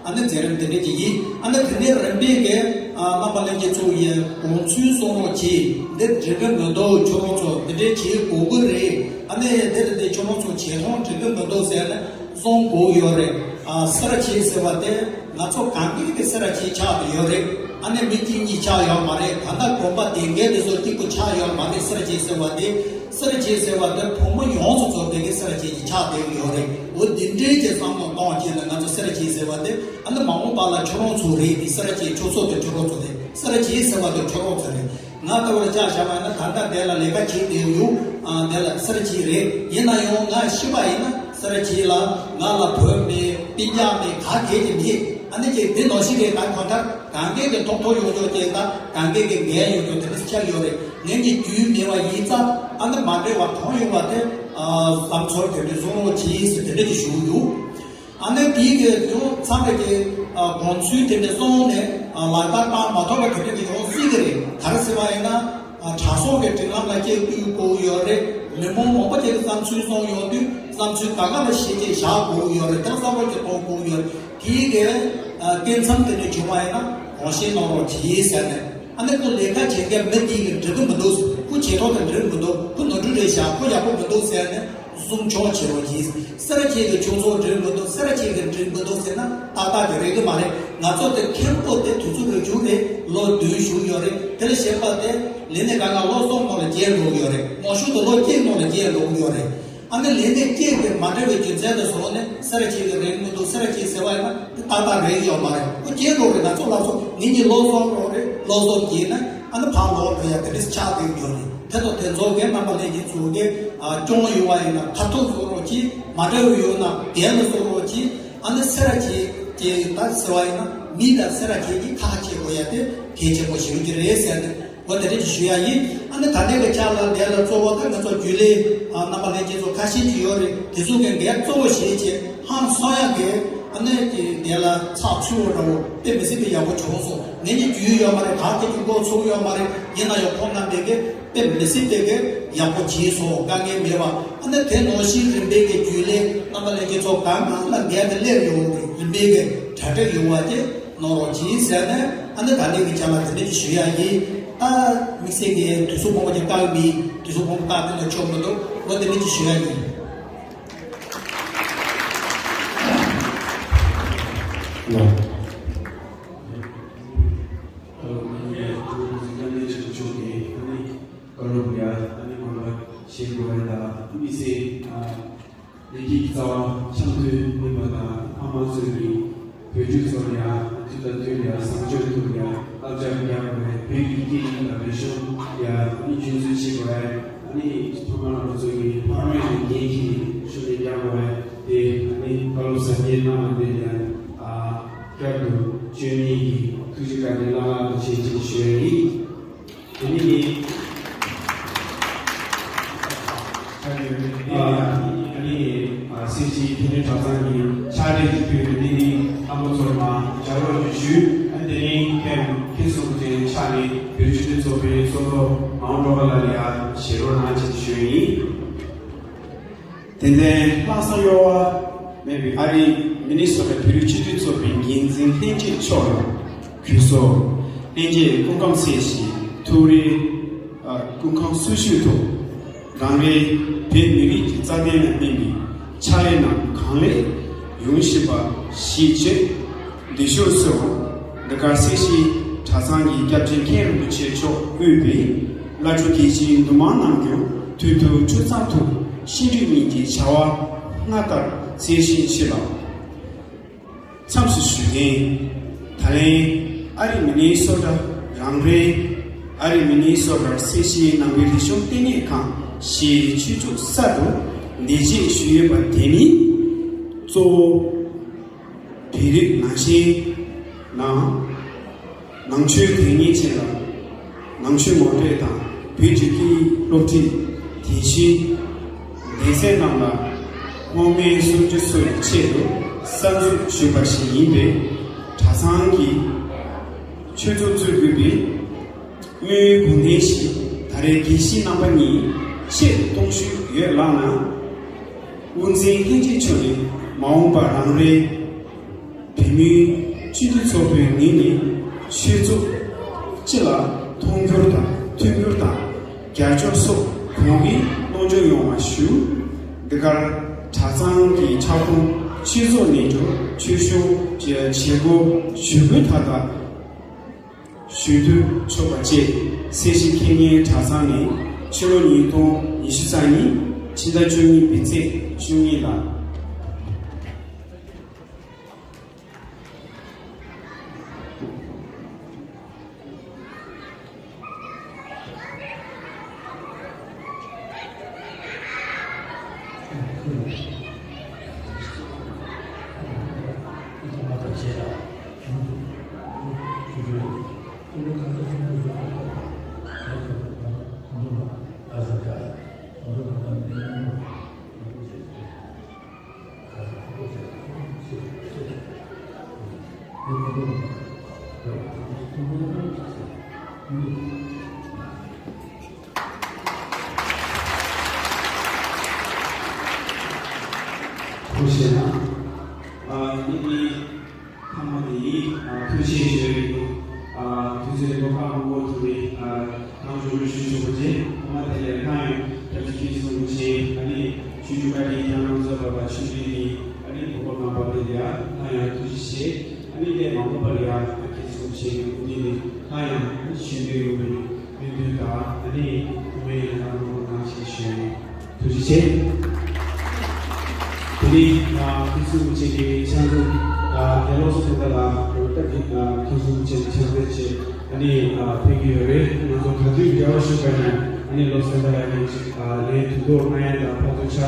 ཨ་ནི་མཛད་རིམ་དེ་འདྲའི་གི་ཡིན། ཨ་ནི་དེ་ནས་རིམ་པས་གི་ཨ་རྣམ་པ་ལྷན་རྒྱས་ཚོ་ཡི་དགོངས་ཚུལ་གསུང་རོགས་གྱིས། འདི་འགྲིག་གི་མི་འདུག་ཁྱོད་རང་ཚོ་འདི་འདྲའི་བྱེད་དགོས་གི་རེད། ཨ་ནི་འདི་འདི་འདི་ཁྱོད་རང་ཚོ་བྱེད་སྟངས་འགྲིག་གི་མི་འདུག་ཟེར་ནས་གསུང་དགོས་ཡོད་རེད། ཨ་སེར་བྱེས་ཟེར་བ་དེ་ང་ཚོ་གང་གི་གི་སེར་བྱེས་ཆགས་བསྡད་ཡོད་རེད། ཨ་ནི་མི་གཅིག་གཉིས་ཆགས་ཡོད་མ་རེད། ད་ལྟ་དགོན་པ་དེ་འགའི་དེ་ཚོ་གཅིག་པུ་ཆགས་ཡོད་མ་རེད། སེར་བྱེས་ཟེར་བ་དེ། སེར་བྱེས་ཟེར་བ་དེ་བུ་མོ་ཡོངས་སུ་རྫོགས་པའི་གི་སེར་བྱེས་ཀྱི་ཆགས་བསྡད་ཡོད་རེད། འོ་འདི་འདྲའི་གི་བསམ་བློ་གཏོང་བྱས་ན། ང་ཚོ་སེར་བྱེས་ཟེར་བ་དེ་ཨ་ནི་མ་འོངས་པ་ལ་ཁྱོད་རང་ཚོ་རེད། དེ་སེར་བྱེས་ཁྱོད་ཚོ་དེ་ཁྱོད་རང་ཚོ་རེད། སེར་བྱེས་ཟེར་བ་དེ་ཁྱོད་རང་ཚོ་རེད། ང་ལྟ་བུར་ཆ་བཞག་པ་ཡིན་ན། ད་ལྟ་དེ་ལ་ལས་ཀ་བྱེད་བསྡད་ཡོད། ཨ། དེ་ལ་སེར་བྱེས་རེད། ཡིན་ན་ཡང་ང་ཤི་བ་ཡིན་ན་སེར་བྱེས་ལ་ང་ལ་བུ་མེད། སྤུན་ཀྱག་མེད། ག་གེ་ཅིག་མེད། ཨ་ནི་ཅིག་འདི་ནང་བཞིན་རེད། ད་གང་ལྟར་གང་གེ་གི་ཐོག་ཐོག་ཡོང་ཆོག་ཅིག་དང་། གང་གེ་གི་འགན་ཡོང་ཆོག་དེ་འདྲ་ཆགས་ཡོད་རེད། ངེད་གཉིས་རྒྱུས་མེད་པ་ཡིན་ཙང་། ཨ་ནི་མ་འདྲེས་པ་གང་ཡོང་བ་དེ། ཨ། བསམ་ཚུལ་དེ་འདྲ་བཟོ་རོགས་གྱིས་ཟེར་དེ་འདྲ་ཅིག་ཞུ་ཡོད། ཨ་ནི་དེའི་གི་ཡང་ཚང་མས་ཀྱི་དགོངས་ཚུལ་དེ་འདྲ་སོང་ནས། ཨ། ལག་བསྟར་བཏང་མ་ཐུབ་པ་དེ་འདྲ་གི་ཡོང་སྲིད་ཀྱི་རེད། ག་རེ་ཟེར་བ་ཡིན་ན། ཨ། གྲྭ་ཚང་གི་སྒྲིག་ལམ་ལ་སྐྱེ་དགོས་དགོས་ཡོད་རེད། མི་མང་མང་པོ་ཅིག་གི་བསམ་ཚུལ་གསུངས་ཡོང་དུས། བསམ་ཚུལ་ག་ག་ལ་ཤེས་ཀྱི་བཞག་དགོས་ཡོད་རེད། དེ་ལ་བསམ་བློ་ཅིག་གཏོང་དགོས་ཡོད་རེད། དེའི་གི་ཨ། སྐབས་མཚམས་དེ་འདྲ་བྱུང་བ་ཡིན་ན། དགོངས་བཞེས་གནང་རོགས་གྱིས་ཟེར་ནས། ཨ་ནི་ཁོ་ལས་ཀ་བྱེད་མཁན་མི་དེ་གི་འགྲིག་གི་མི་འདུག་ཁོ་བྱེད་ཐོག་དེ་འགྲིག་མི་འདུག་ཁོ་ནོར་འཁྲུལ་རེད་བཞག་ཁོ་ཡག་པོ་མི་འདུག་ཟེར་ནས། སྲུང་སྐྱོང་བྱེད་རོགས་གྱིས། སེར་བྱེས་ཀྱི་ཆོས་ཚོགས་འགྲིག་མི་འདུག་སེར་བྱེས་ཀྱི་འགྲིག་མི་འདུག་ཟེར་ན་ཏག་ཏག་དེ་རེད་གི་མ་རེད། ང་ཚོ་དེ་མཁན་པོ་དེ་དུས་ཚོད་རེ་བྱུང་རེ་ལོ་བདུན་བཞུགས་ཡོད་རེད། དེ་ལ་གཞན་པ་དེ་ལས་སྣེ་གང་ག་ལོ་གསུམ་ནང་ལ་བརྗེ་འགྲོ་ཡོད་རེད། དངོས་ཤུགས་དེ་ལོ་གཅིག་ནང་ལ་བརྗེ་འགྲོ་ཡོད་རེད། ཨ་ནི་ལས་སྣེ་གཅིག་དེ་མ་འདྲ་བའི་རྒྱུ་མཚན་དེ་བཟོས་ནས་སེར་བྱེས་ཀྱི་རེད་མི་འདུག་སེར་བྱེས་ཟེར་བ་ཡིན་ན་དེ་ཏག་ཏག་རེད་ཡོད་མ་རེད། ཁོ་བརྗེ་འགྲོ་རེད། ང་ཚོ་ལ་སོགས་ངེད་གཉིས་ལོ་གསུམ་རོགས་རེད། ལོ་གསུམ་བརྗེ་ན་ཨ་ནི་ཕར་ལོག་འགྲོ་ཡ་དེ་འདྲ་ཆགས་བསྡད་ཡོད་རེད། དེ་དང་དེ་ཚོ་གི་རྣམ་པ་ལྷན་རྒྱས་ཚོ་གི་ཨ། སྐྱོང་ཡོང་བ་ཡིན་ན་ཁ་ཐུག་བཟོ་རོགས་གྱིས། མ་འདྲ་བ་ཡོད་ན་སྒེར་ལ་བཟོ་རོགས་གྱིས། ཨ་ནི་སེར་བྱེས་ཀྱི་ད་ཟེར་བ་ཡིན་ན་མི་དང་སེར་བྱེས་ཀྱི་ཁ་ཁ་བྱེད་དགོས་ཡ་དེ་གལ་ཆེན་པོ་ཞིག་གི་རེད་ཟེར་ནས། འོ་དེ་འདྲ་ཞུ་ཡ་ཡིན། ཨ་ནི་ད་ལྟའི་གི་ཆ་ལ་འདི་ལ་གཙོ་བོ་ད་ང་ཚོ་རྒྱུན་ལས་ཨ། རྣམ་པ་ལྷན་རྒྱས་ཚོ་ཁ་ཤས་ཅིག་ཡོད་རེད། དེ་ཚོ་གི་འགན་གཙོ་བོ་བཞེས་བྱས་ཧང་སང་ཡ་གི་ཨ་ནི་གི་འདི་ལ་ཚགས་ཚུད་པོ་འདྲ་བོ་དཔེ་མི་སྲིད་པའི་ཡག་པོ་བྱུང་སོང་། ངེད་གཉིས་རྒྱུས་ཡོད་མ་རེད། ག་གེ་ཅིག་མགོ་ཚོས་ཡོད་མ་རེད། ཡིན་ན་ཡང་ཁོང་རྣམ་པས་གི་དཔེ་མི་སྲིད་པའི་གི་ཡག་པོ་བྱས་སོང་། དཀའ་ངལ་མེད་པ། ཨ་ནི་དེ་ནང་བཞིན་རིམ་པས་གི་རྒྱུན་ལས་རྣམ་པ་ལྷན་རྒྱས་ཚོ་གང་གང་ལ་འགན་དེ་སླེབས་ཡོང་། རིམ་པས་གི་གྲ་སྒྲིག་ཡོང་བ་དེ་གནང་རོགས་གྱིས་ཟེར་ནས། ཨ་ནི་ད་ལན་གྱི་ཆ་ལ་དེ་འདྲ་ཅིག་ཞུ་ཡ་ཡིན། ད་དམིགས་བསལ་གྱི་དུས་ཚོད་མང་པོ་ཅིག་བཀག་མེད། དུས་ཚོད་མང་པོ་བཀག་དེ་ལ་ཆོག་མི་འདུག་འོ་དེ་འདྲ་ཅིག་ཞུ་ཡ་ཡིན། ལགས། བཀའ་སློབ་ཡ། ཨ་ནི་དགོངས་པ་བཞེས་དགོས་པ་དང་དམིགས་བསལ་ཨ། ལས་ཀའི་རྩ་བ་འཆམ་མཐུན་ཡིན་པ་དང་། ཕ་མ་ཚོས་ཀྱི་བོད་ཕྲུག་ཚོར་ཡང་དུས་དང་བསྟུན་ནས་བཟང་སྤྱོད་ཐོག་ཡང་བསླབ་བྱ་རྒྱག་དགོས། བོད་ཀྱི་སྐད་ཡིག་དང་རིག་གཞུང་ཡང་ཨ་ནི་རྒྱུན་འཛིན་བྱེད་དགོས། ཨ་ནི་ཕ་མ་རྣམ་པ་ཚོས་ཀྱི་ཕ་མའི་འགན་འཁྱེར་ནས་ཤུགས་ལས་རྒྱག་དགོས། དེ་ཨ་ནི་བཀའ་སློབ་ཟབ་རྒྱས་གནང་བ་དེ་ཡང་ཨ། བསྐྱར་དུ་བཅོས་མིན་གྱི་ཐུགས་རྗེ་བཀའ་དྲིན་བླ་ལྷག་ཏུ་ཆེ་ཞེས་ཞུ་ཡ་ཡིན། དེ་ནས་ནི། ཨ་ནི་སེར་བྱེས་ཕན་ཚུན་གྲྭ་ཚང་གི་ཕྱག་ལས་ཀྱི་དུས་དེ་ནི་རྣམ་པ་ཚོར་མ་བྱ་རོགས་ཀྱི་ཞུས། ཨ་ནི་དེ་ནི་ཕན་ཁྱེད་ཚོ་གི་ཕྱག་ནི་བོད་སྤྱི་འཐུས་ཚོགས་པའི་ཚོགས་གཙོ་མ་འོངས་འབྲོག་པ་ལ་ལ་ཡ་ཞེ་རོགས་གནང་ཆེད་ཞུ་ཡ་ཡིན། དེ་ནས་ལྷག་བསམ་གཡོ་བ་མེད་པའི་ཨ་རིའི་མི་ནི་སོ་ཊ་བོད་རིགས་སྤྱི་མཐུན་ཚོགས་པའི་འགན་འཛིན་ལྷན་རྒྱས་མཆོག་ལ་གུས་གསོལ། ལྷན་རྒྱས་སྐུ་ཁམས་བཟང་ཞིང་ཐུགས་རེ། ཨ། སྐུ་ཁམས་བཟང་ཤོས་ཐོག་རང་རེའི་བོད་མི་རིགས་ཀྱི་རྩ་དོན་ལ་དམིགས་པའི་ཕྱག་ལས་རྣམས་གང་ལེགས་ཡོང་བཞིན་པ་ཞིག་བྱེད། འདི་ཕྱོགས་སུ་འདི་གར་སེར་བྱེས་གྲྭ་ཚང་གི་སྐྱབས་རྗེ་མཁན་རིན་པོ་ཆེ་མཆོག་དབུས་པའི་བླ་སྤྲུལ་དགེ་བཤེས་འདུས་མང་རྣམས་ཀྱང་དུས་དྲུག་ཚར་དུ་ཤིས་འདྲུད་གཉིས་ཀྱི་བྱ་བ་སྔར་ལྟར་མཛད་བཞིན་མཆིས་ལ། མཚམས་སུ་ཞུ་མཁན། ད་ལན་ཨ་རི་མི་ནི་སོ་ཊ་རང་རེའི་ཨ་རི་མི་ནི་སོ་ཊ་སེར་བྱེས་ནང་པའི་རིག་གཞུང་ལྟེ་གནས་ཁང་ཞེས་ཆོས་ཚོགས་གསར་དུ་འདེད་སྤྱད་ཞུས་ཡོད་པ་དེ་ནི་གཙོ་བོ་བོད་རིགས་ནང་བཞིན་ནང་ནང་ཆོས་དོན་གཉེར་ཅན་ལ་ནང་ཆོས་ངོ་སྤྲོད་དང་བོད་ཀྱི་སྐད་ཡིག་སློབ་ཁྲིད། དེ་བཞིན་སྡེ་ཚན་རྣམས་ལ་སྔོན་མའི་སྲུང་བརྩི་སོགས་ཀྱི་ཆེད་དུ་གསར་འཛུགས་ཞུས་པ་ཞིག་ཡིན་པས། གྲྭ་ཚང་གི་ཆོས་ཚོགས་གཙོས་དགོས་པའི་དངུལ་གུང་ཐེངས་ཤིག་ད་རེས་དགེ་བཤེས་རྣམ་པ་གཉིས་ཆེད་གཏོང་ཞུས་ཡོད་ལགས་ན། དབུ་འཛིན་ལྷན་རྒྱས་མཆོག་ནས་མ་འོངས་པར་རང་རེའི་བོད་མིའི་སྤྱི་འཐུས་ཚོགས་པའི་ངོས་ནས་ཆོས་ཚོགས་སྤྱི་ལ་མཐོང་འགྱུར་དང་མཐུན་འགྱུར་དང་རྒྱབ་སྐྱོར་སོགས་གང་གི་གནང་སྐྱོང་ཡོང་བ་ཞུ། འདི་གར་གྲྭ་ཚང་གི་ཁྱབ་ཁོངས་ཆོས་ཚོགས་ནས་ཀྱང་ཆོས་ཞུ་བྱེད་སྒོ་ཞུ་དགོས་མཐའ་དག་ཞུ་གཏུག་ཆོག་པ་བཅས། སྲས་བཞི་འཁྱེར་མཁན་གྲྭ་ཚང་ནས་ཕྱི་ལོ་ཉིས་སྟོང་ཉི་ཤུ་རྩ་གཉིས་ཕྱི་ཟླ་བཅུ་གཉིས་པའི་ཚེས་བཅུ་གཉིས་ལ། ཐུགས་རྗེ་གནང་། ཨ་ནི་ཐ་མ་དེ་ཡིན། ཨ་ཐུགས་རྗེ་ཆེ་ཞུ་ཡི་འདུག་ཨ་དུས་ཚོད་རིང་པོ་ཁག་མང་པོ་ཐུག་རེད། ཨ་གང་བྱུང་བའི་ཞུ་ཆོག་པ་བྱས། ཐ་མ་དེ་ལ་ཡང་ཡང་བཀྲ་ཤིས་ཁྱེད་ཚོ་ངོ་ཤེས། ཨ་ནི་ཆོས་བརྒྱུད་བཀའ་དྲིན་ཀྱང་རང་ཚོ་བ་བ་ཆོས་འབྲེལ་གྱི་ཨ་ནི་གོ་སྐབས་གནང་བ་དེ་ལ་ཡང་ཡང་ཐུགས་རྗེ་ཆེ། ཨ་ནི་དེ་མ་འོངས་པ་ལ་ཡང་ཁྱེད་ཚོ་ངོ་ཤེས་ཀྱི་སྐུ་ཉིད་ནས་ཡང་ཡང་ཞུ་འདོད་ཡོད་པའི་སྨོན་འདུན་དང་ཨ་ནི་སྐུ་སྨོན་ཡང་གནང་རོགས་གནང་ཞེས་ཞུ་ཡི། ཐུགས་རྗེ་ཆེ། དེ་ནས་ཨ་ཁུ་སུ་མུ་ཆེ་གི་ཆང་འཛུགས་ཨ་དེ་ལོ་སུ་ད་ལ་ཨ་ཁུ་སུ་མུ་ཆེ་གི་ཆང་འཛུགས་ཆེ་ཨ་ནི་ཨ་ཕེབས་ཀྱི་ཡོད་རེད། ང་ཚོ་ག་དུས་འབྲེལ་བ་ཞུས་པ་ཡིན་ན་ཨ་ནི་ལོ་སུ་ད་ལ་ཡང་ཅིག་ཨ་ལས་དུ་དོ་ང་ཡང་དང་ཕ་ཚོ་ཆ་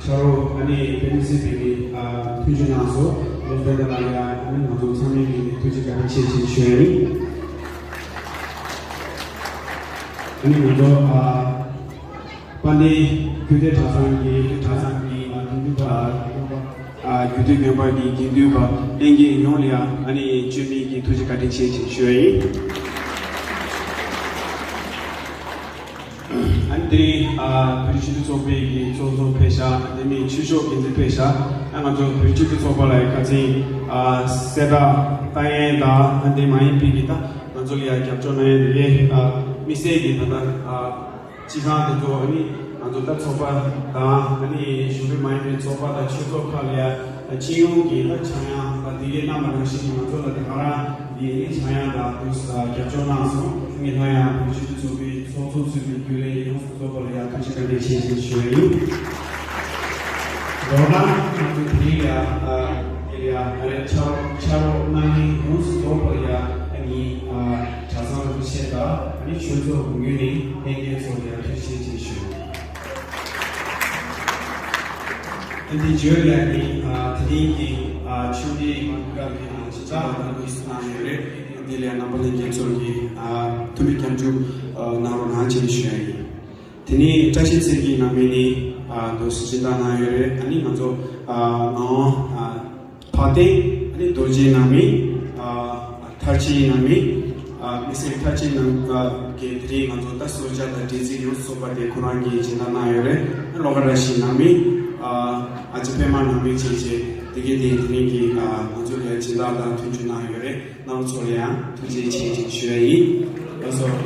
ཆ་རོགས་ཨ་ནི་པེ་ནི་སི་པི་གི་ཨ་མཐུན་འགྱུར་གནང་སོང་། ལོ་སུ་ད་ལ་ཡང་ཨ་ནི་ང་ཚོ་ཚང་མའི་མིང་ནས་ཐུགས་རྗེ་བཀའ་དྲིན་ཆེ་ཞེས་ཞུ་ཡ་ཡིན། ཨ་ནི་ང་ཚོ་ཨ། དཔལ་ལྡན་རྒྱུད་སྡེ་གྲྭ་ཚང་གི་གྲྭ་ཚང་གི་དགེ་འདུན་པ་རྒྱུད་སྡེ་དགོན་པ་གི་དགེ་འདུན་པ་ལྷན་རྒྱས་ཡོངས་ལ་ཡང་ཨ་ནི་བཅོས་མིན་གྱི་ཐུགས་རྗེ་བཀའ་དྲིན་ཆེ་ཞེས་ཞུ་ཡ་ཡིན། ཨ་ནི་དེ་རིང་བོད་རིགས་སྤྱི་མཐུན་ཚོགས་པའི་གི་ཚོགས་གཙོ་ཕེབས་ཤག་དེ་མིན་ཆོས་ཕྱོགས་འགན་འཛིན་ཕེབས་ཤག་ཨ་ང་ཚོ་བོད་རིགས་སྤྱི་མཐུན་ཚོགས་པ་ལ་ཡང་ཁ་སང་གསལ་བསྒྲགས་བཏང་ཡས་དང་ཨ་དེ་མ་ཡིན་པའི་གི་ད་ང་ཚོ་ལ་ཡང་རྒྱབ་སྐྱོར་གནང་ཡས་དེ་གའི་དམིགས་བསལ་གྱི་ད་ལྟ། སྤྱི་ཁང་དེ་ཚོ་ཨ་ནི་ང་ཚོ་ད་ཚོགས་པ་དང་ཨ་ནི་གཞུང་འབྲེལ་མ་ཡིན་པའི་ཚོགས་པ་དང་ཆོས་ཚོགས་ཁག་ལ་ཡ་སྤྱི་ཡོངས་ཀྱི་ད་ཆག་ཡང་ད་དེ་གའི་རྣམ་པ་རང་བཞིན་གྱིས་ང་ཚོ་ལ་དེ་ག་རང་འདི་ཨ་ནི་ཆག་ཡང་དང་དུ་རྒྱབ་སྐྱོར་གནང་སོང་། ངས་སླར་ཡང་བོད་སྤྱི་མཐུན་ཚོགས་པའི་ཚོགས་གཙོ་ཚུད་པའི་རྒྱུན་ལས་ཡོངས་སུ་རྫོགས་པ་ལ་ཡ་ཐུགས་རྗེ་བཀའ་དྲིན་ཆེ་ཞེས་ཞུ་བ་ཡིན། མདོར་ན་ང་ཚོ་དེ་རིང་ཡ་ཨ་དེ་ལ་ཡ་ཨ་རེ་ཕྱག་ཕྱག་རོགས་གནང་མཁན་ཡོངས་སུ་རྫོགས་པ་ལ་ཡ་ཨ་ནི་ཨ། གྲྭ་ཚང་རིན་པོ་ཆེ་དང་ཨ་ནི་ཆོས་ཚོགས་ངོས་ནས་ལྷན་རྒྱས་ཚོ་ལ་ཡང་ཐུགས་རྗེ་ཆེ་ཞུ། ཨ་འདི་བརྗོད་ལས་ནི་དེ་རིང་གི་ཆུང་འདྲིའི་སྐབས་ཀྱི་ནང་ཇི་ལྟར་ལ་དགོས་སུ་གནང་ཡོད་རེད། འདི་ལས་རྣམ་པ་ལྷན་རྒྱས་ཚོ་གི་ཐུགས་མི་སྐྱབས་འཇུག་གནང་རོགས་གནང་ཞེས་ཞུ་ཡ་ཡིན། དེ་ནས་བཀྲ་ཤིས་ཚེ་རིང་ནང་མི་ནི་དགོས་སུ་སྦྱིན་བདག་གནང་ཡོད་རེད། ཨ་ནི་ང་ཚོ་ནང་བ་དན་ཨ་ནི་རྡོ་རྗེ་ནང་མི་ཨ་མཐར་ཕྱིན་ནང་མི་ཨ་མི་སེར་མཐར་ཕྱིན་ནང་གི་དེ་རིང་ང་ཚོ་ད་གསོལ་ཇ་དང་འབྲས་སིལ་ཡོངས་སུ་རྫོགས་པ་དེ་ཁོ་རང་གིས་སྦྱིན་བདག་གནང་ཡོད་རེད། ལོ་ཀ་ར་ཤི་ནང་མི་ཨ་ཨ་ཅེ་པད་མ་ནང་མི་བཅས་བཅས་དེ་གའི་དེ་དེ་རིང་གི་ཨ་ང་ཚོ་ལ་སྦྱིན་བདག་དང་མཐུན་འགྱུར་གནང་ཡོད་རེད། རྣམ་པ་ཚོ་ལ་ཡང་ཐུགས་རྗེ་ཆེ་ཞེས་ཞུ་ཡ་ཡིན། ལགས་སོ།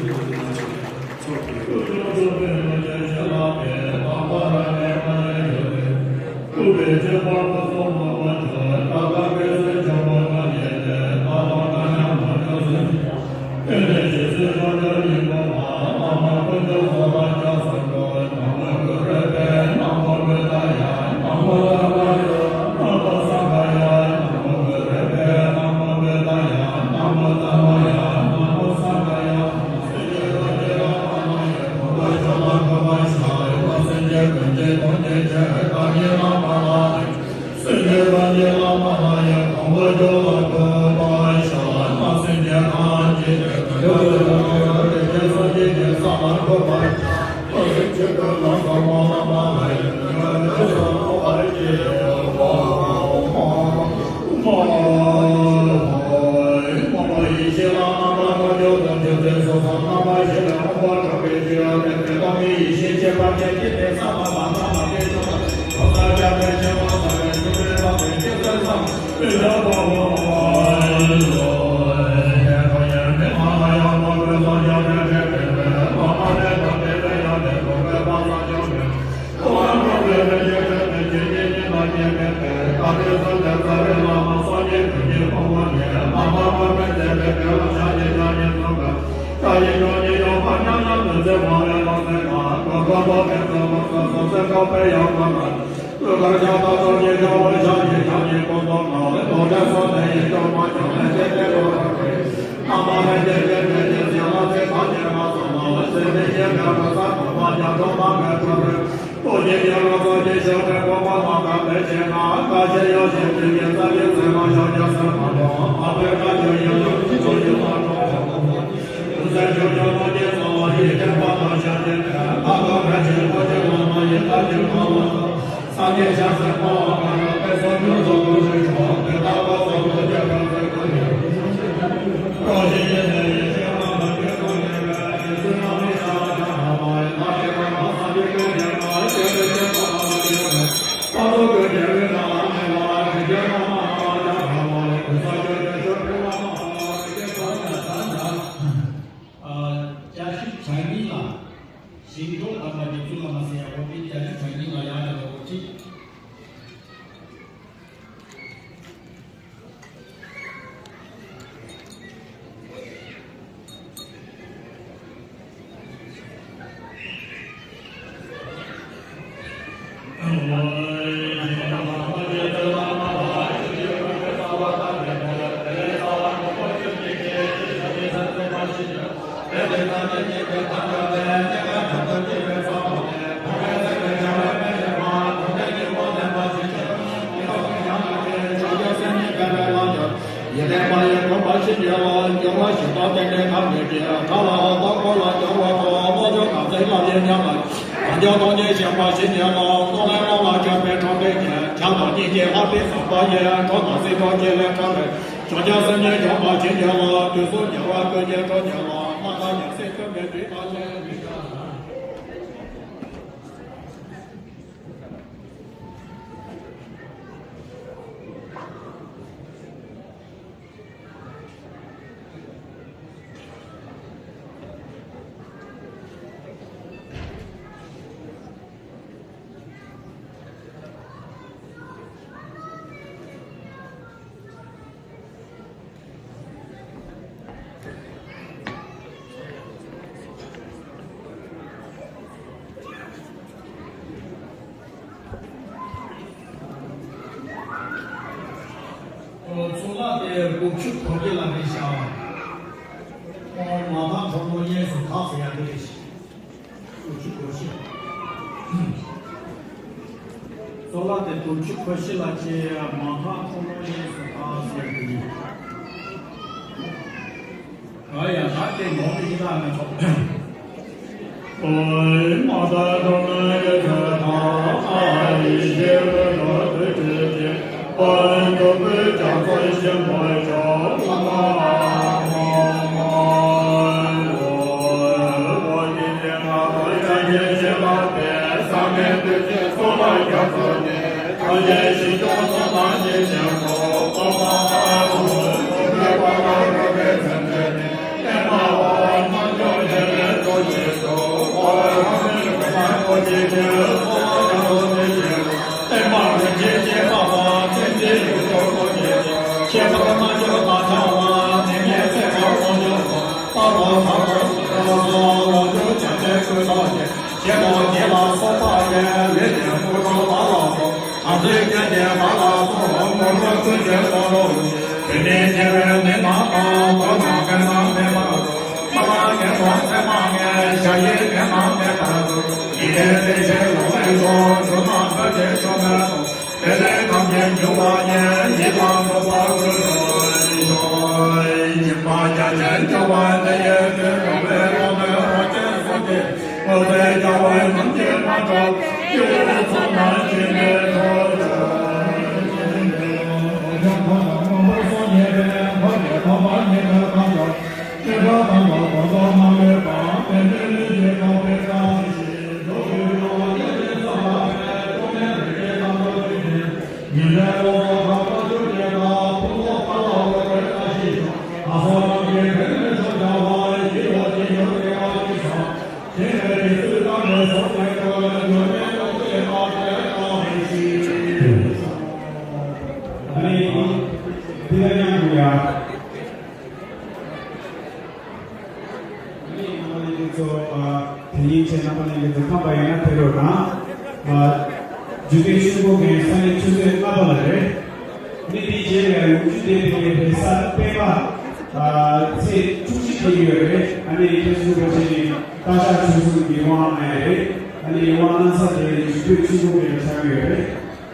ཨ། བརྒྱད་ཅུ་གྱ་གཉིས་ལ། ཞིང་འབྲོག་དམ་པ་རྗེ་བཙུན་བླ་མ་ཟེར་ཡག་པོ་དེ་བརྒྱད་ཅུ་གྱ་གཉིས་ལ་ཡང་ཡང་འགོ་ཁྲིད། ཡིད་བརྟན་པ་ཡི་གོ་འཕང་ཞིང་རྒྱས་ལ། འགྱུར་བ་ཞི་དང་ཏེ་ནེ་ཁ་མེད་ཀྱི། ཁ་ལ་ཨ་ཏོ་ཁོ་ལ་འགྱུར་བ་དང་། རྨོག་ཆུ་གང་ཚེ་ལ་ལེན་ཉམས་ལ། གང་འགྱུར་སྟོང་ཉིད་ཞེན་པ་ཞི་རྒྱས་ལ། སྟོང་ལས་སྟོང་ལ་འགྱུར་བའི་གྲོང་ཁྱེར་གྱི། བྱམས་དང་སྙིང་རྗེ་ལྷག་པའི་བཟང་པོ་ཡི། གྲོགས་དང་སྲིད་མཐའ་ཀུན་ལས་ཕྲ་བའི། བྱང་ཆུབ་སེམས་ཉིད་འབྱོངས་པ་ཞི་རྒྱས་ལ། དུས་གསུམ་རྒྱལ་བ་ཀུན་གྱི་གྲོགས་རྒྱལ་ལ། མ་དག་ཡང་སྲིད་མཐུན་པའི་སྒྲིབ་པ་ལས་མི་འདའ། ཚོགས་ལ་དེ་དགུ་བཅུ་གོ་བརྒྱད་ལ་རེད་ཤག་ཨོ་མ་ཕམ་ཁྲོ་མོ་གཡས་སུ་དག་ཟེར་ཡ་དེ་རེད་ཤག་དགུ་བཅུ་གོ་བཞི། ཚོགས་ལ་དེ་དགུ་བཅུ་གོ་བཞི་ལ་བྱས་མ་ཕམ་ཁྲོ་མོ་གཡས་སུ་དག་ཟེར་ཡ་དེ་རེད། ཨ་ཡ་ད་དེ་ངོ་མི་ཡིན་ན་མི་ཆོག་ཨོ་མ་ད་དོ་ན་ཡ་ད་ད་ཨ་ཡི་ཤེས་པ་ནོར་དུ་བྲལ་ཏེ། ཨོ་འདོད་པའི་རྒྱ་མཚོ་ཞིང་པ་ཡི་ཆོག་ཨོ་མ་ཨོ་མ་ཨོ་ཡི་དེ་ང་ཚོ་ཡ་ཡེ་ཤེས་ལ་པའི་བསམ་པའི་འདུ་ཤེས་སོགས་ལ་རྒྱ་མཚོ་ནས། ཚོ། ཨ། དེ་ཉིན་བྱས་རྣམ་པ་ལྷན་རྒྱས་ཚོ་ཁམས་པ་ཡིན་ན་ཕེབས་རོགས་གནང་། ཨ། འཇུ་སྐལ་ཆུ་འགོ་མཁན་ས་གནས་ཆུ་ཚོད་ལྔ་པ་ལ་རེད། ཨ་ནི་དེའི་རྗེས་ལ་ཡང་ཡུམ་ཆུ་ལྡན་པའི་རེས་གཟའ་སྤེན་པ། ཨ། ཚེས་བཅུ་གཅིག་དེ་ཡོད་རེད། ཨ་ནི་ཁྱེད་ཚོ་ཚོ་བྱས་ནས་སྟག་ཤར་ཆོས་གསུམ་གྱི་དབང་གནང་ཡ་རེད། ཨ་ནི་དབང་གནང་ས་དེ་འཇུ་སྐལ་ཆུ་འགོ་མཁན་ལ་ཆགས་ཀྱི་ཡོད་རེད།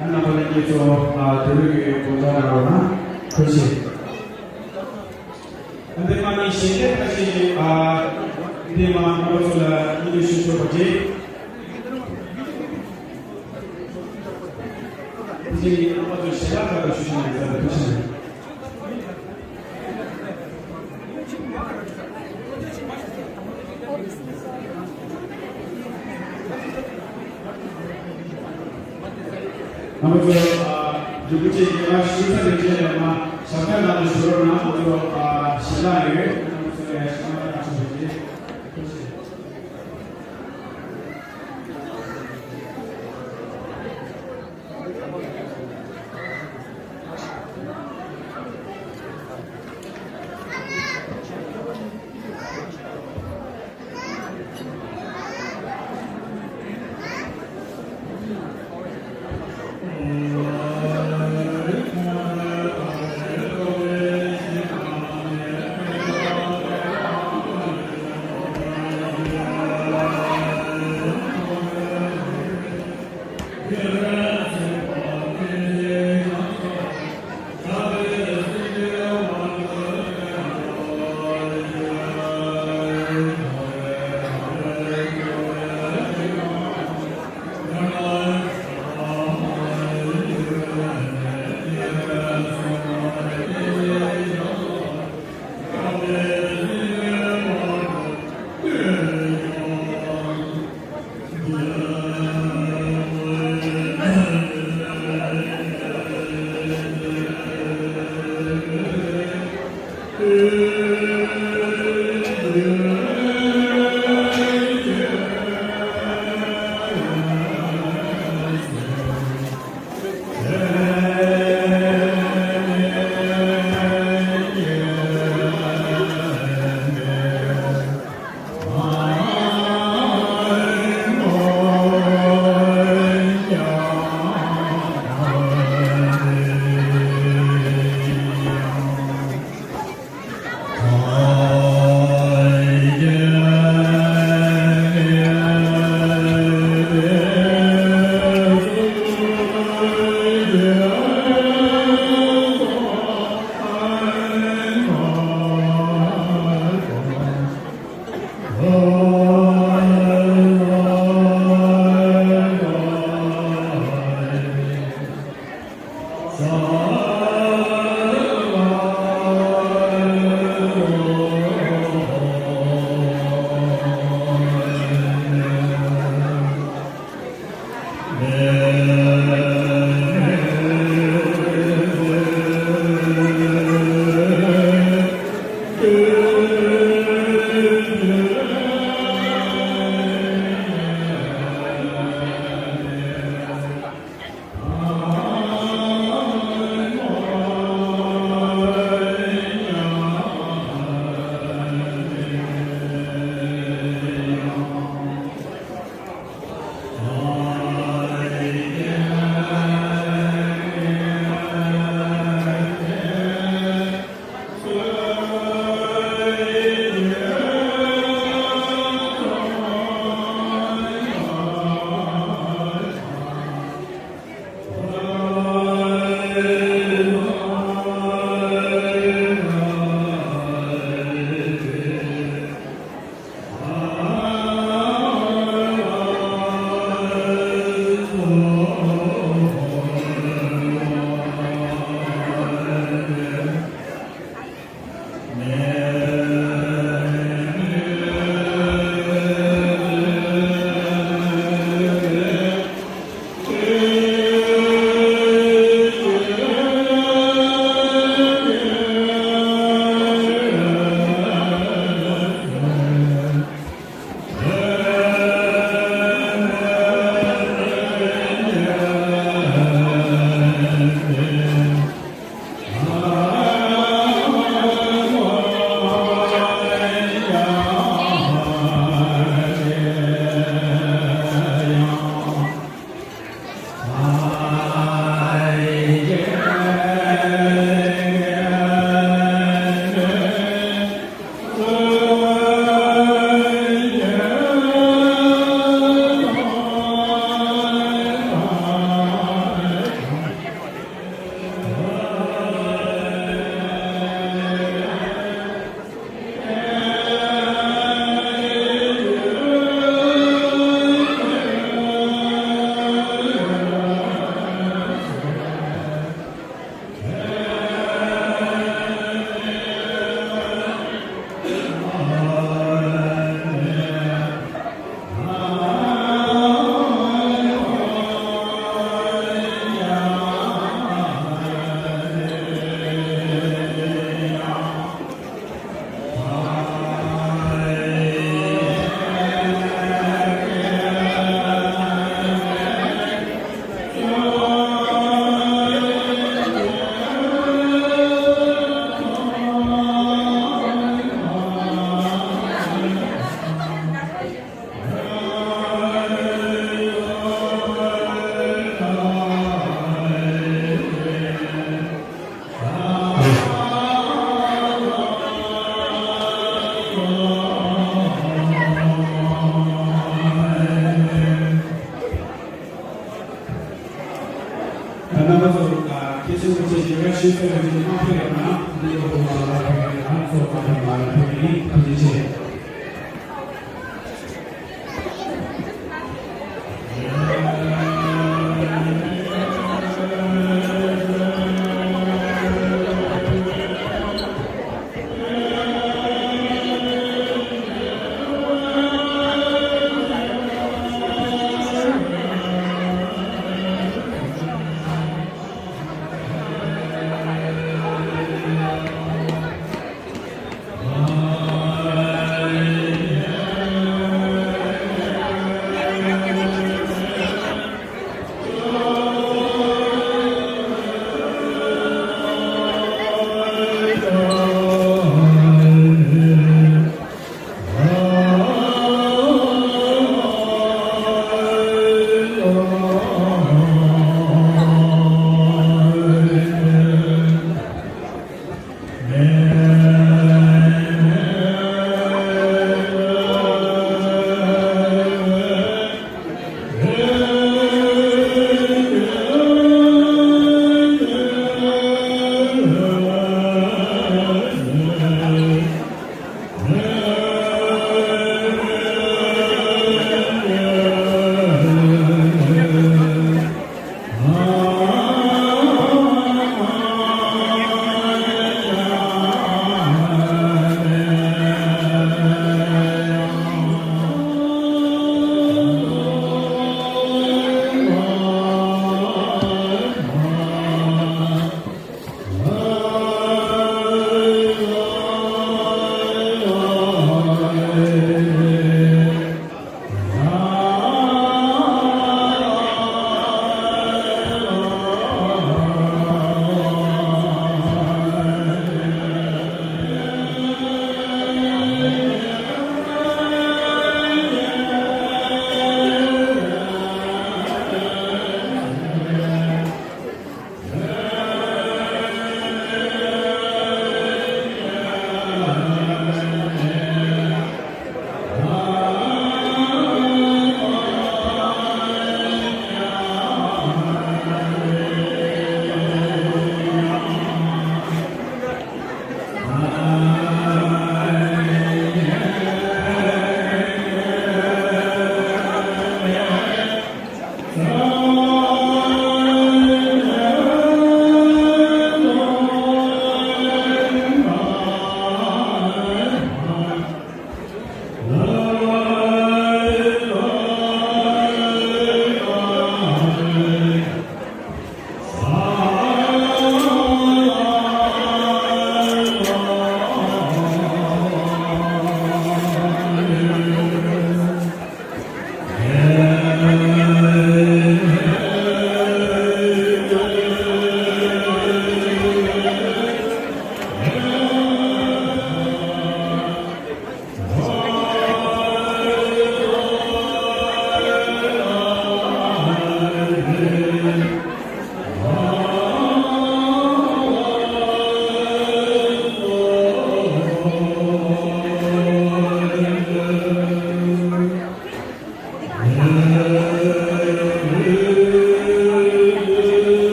ཨ། རྣམ་པ་ལྷན་རྒྱས་ཚོ། ཨ། དེ་རིང་གི་དགོང་དག་རག་རོགས་གནང་། ཐུགས་རྗེ་ཆེ། ཨ། འདི་མ་ནི་གཞས་འདེབས་ཁ་ཤས་ཤིག་ཨ། འདི་མ་རྣམ་པ་ཚོ་ལ་སྙན་སྒྲོན་ཞུ་ཆོག་པ་རེད། དེ་རྗེས་རྣམ་པ་ཚོ་ཞལ་ལག་ཁ་ཏུ་ཞུ་ཞུ་ནས་ས་ལ་ཐུགས་རྗེ་ཆེ། རྣམ་པ་ཚོ། ཨ། རིན་པོ་ཆེ་རྒྱལ་བ་ཞེ་ས་རིན་ཆེན་ལས་མ་ཞབས་ཁྲ་ནང་དུ་ཞུ་རོགས་གནང་། ང་ཚོ། ཨ། ཞལ་ལག་ཡོད། རྣམ་པ་ཚོ་ཡ་ཞལ་ལག་ཁ་ཞུ་རོགས་གནང་། ཐུགས་རྗེ་ཆེ།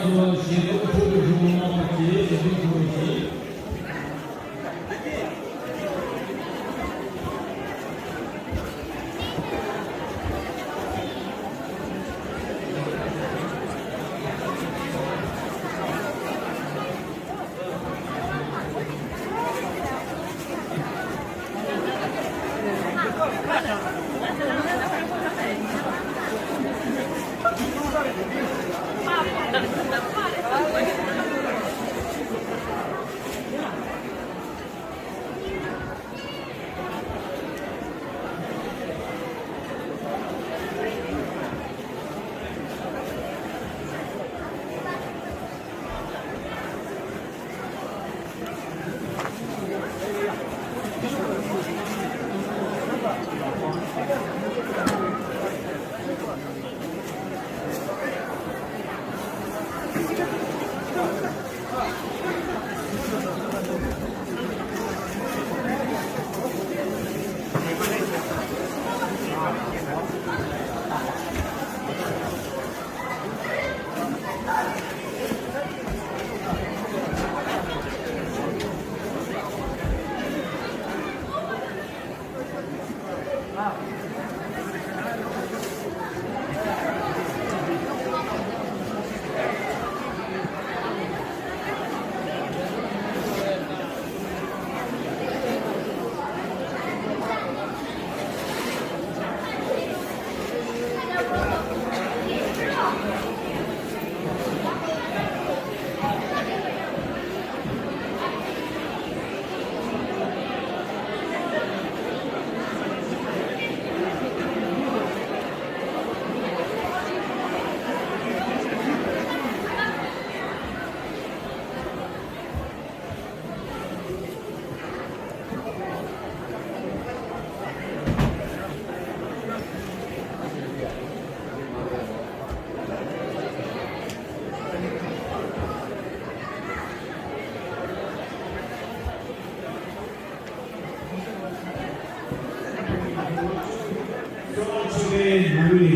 ཀྲུང་དབྱང་ཆེད་མཁས་ནོར་བུའི་ལས་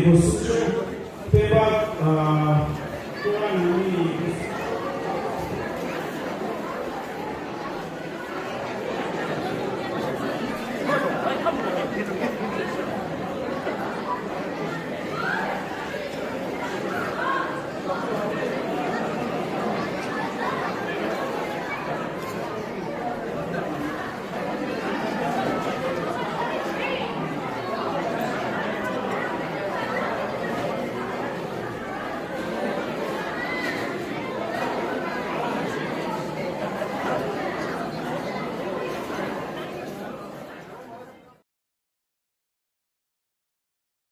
ཁུངས་སུ་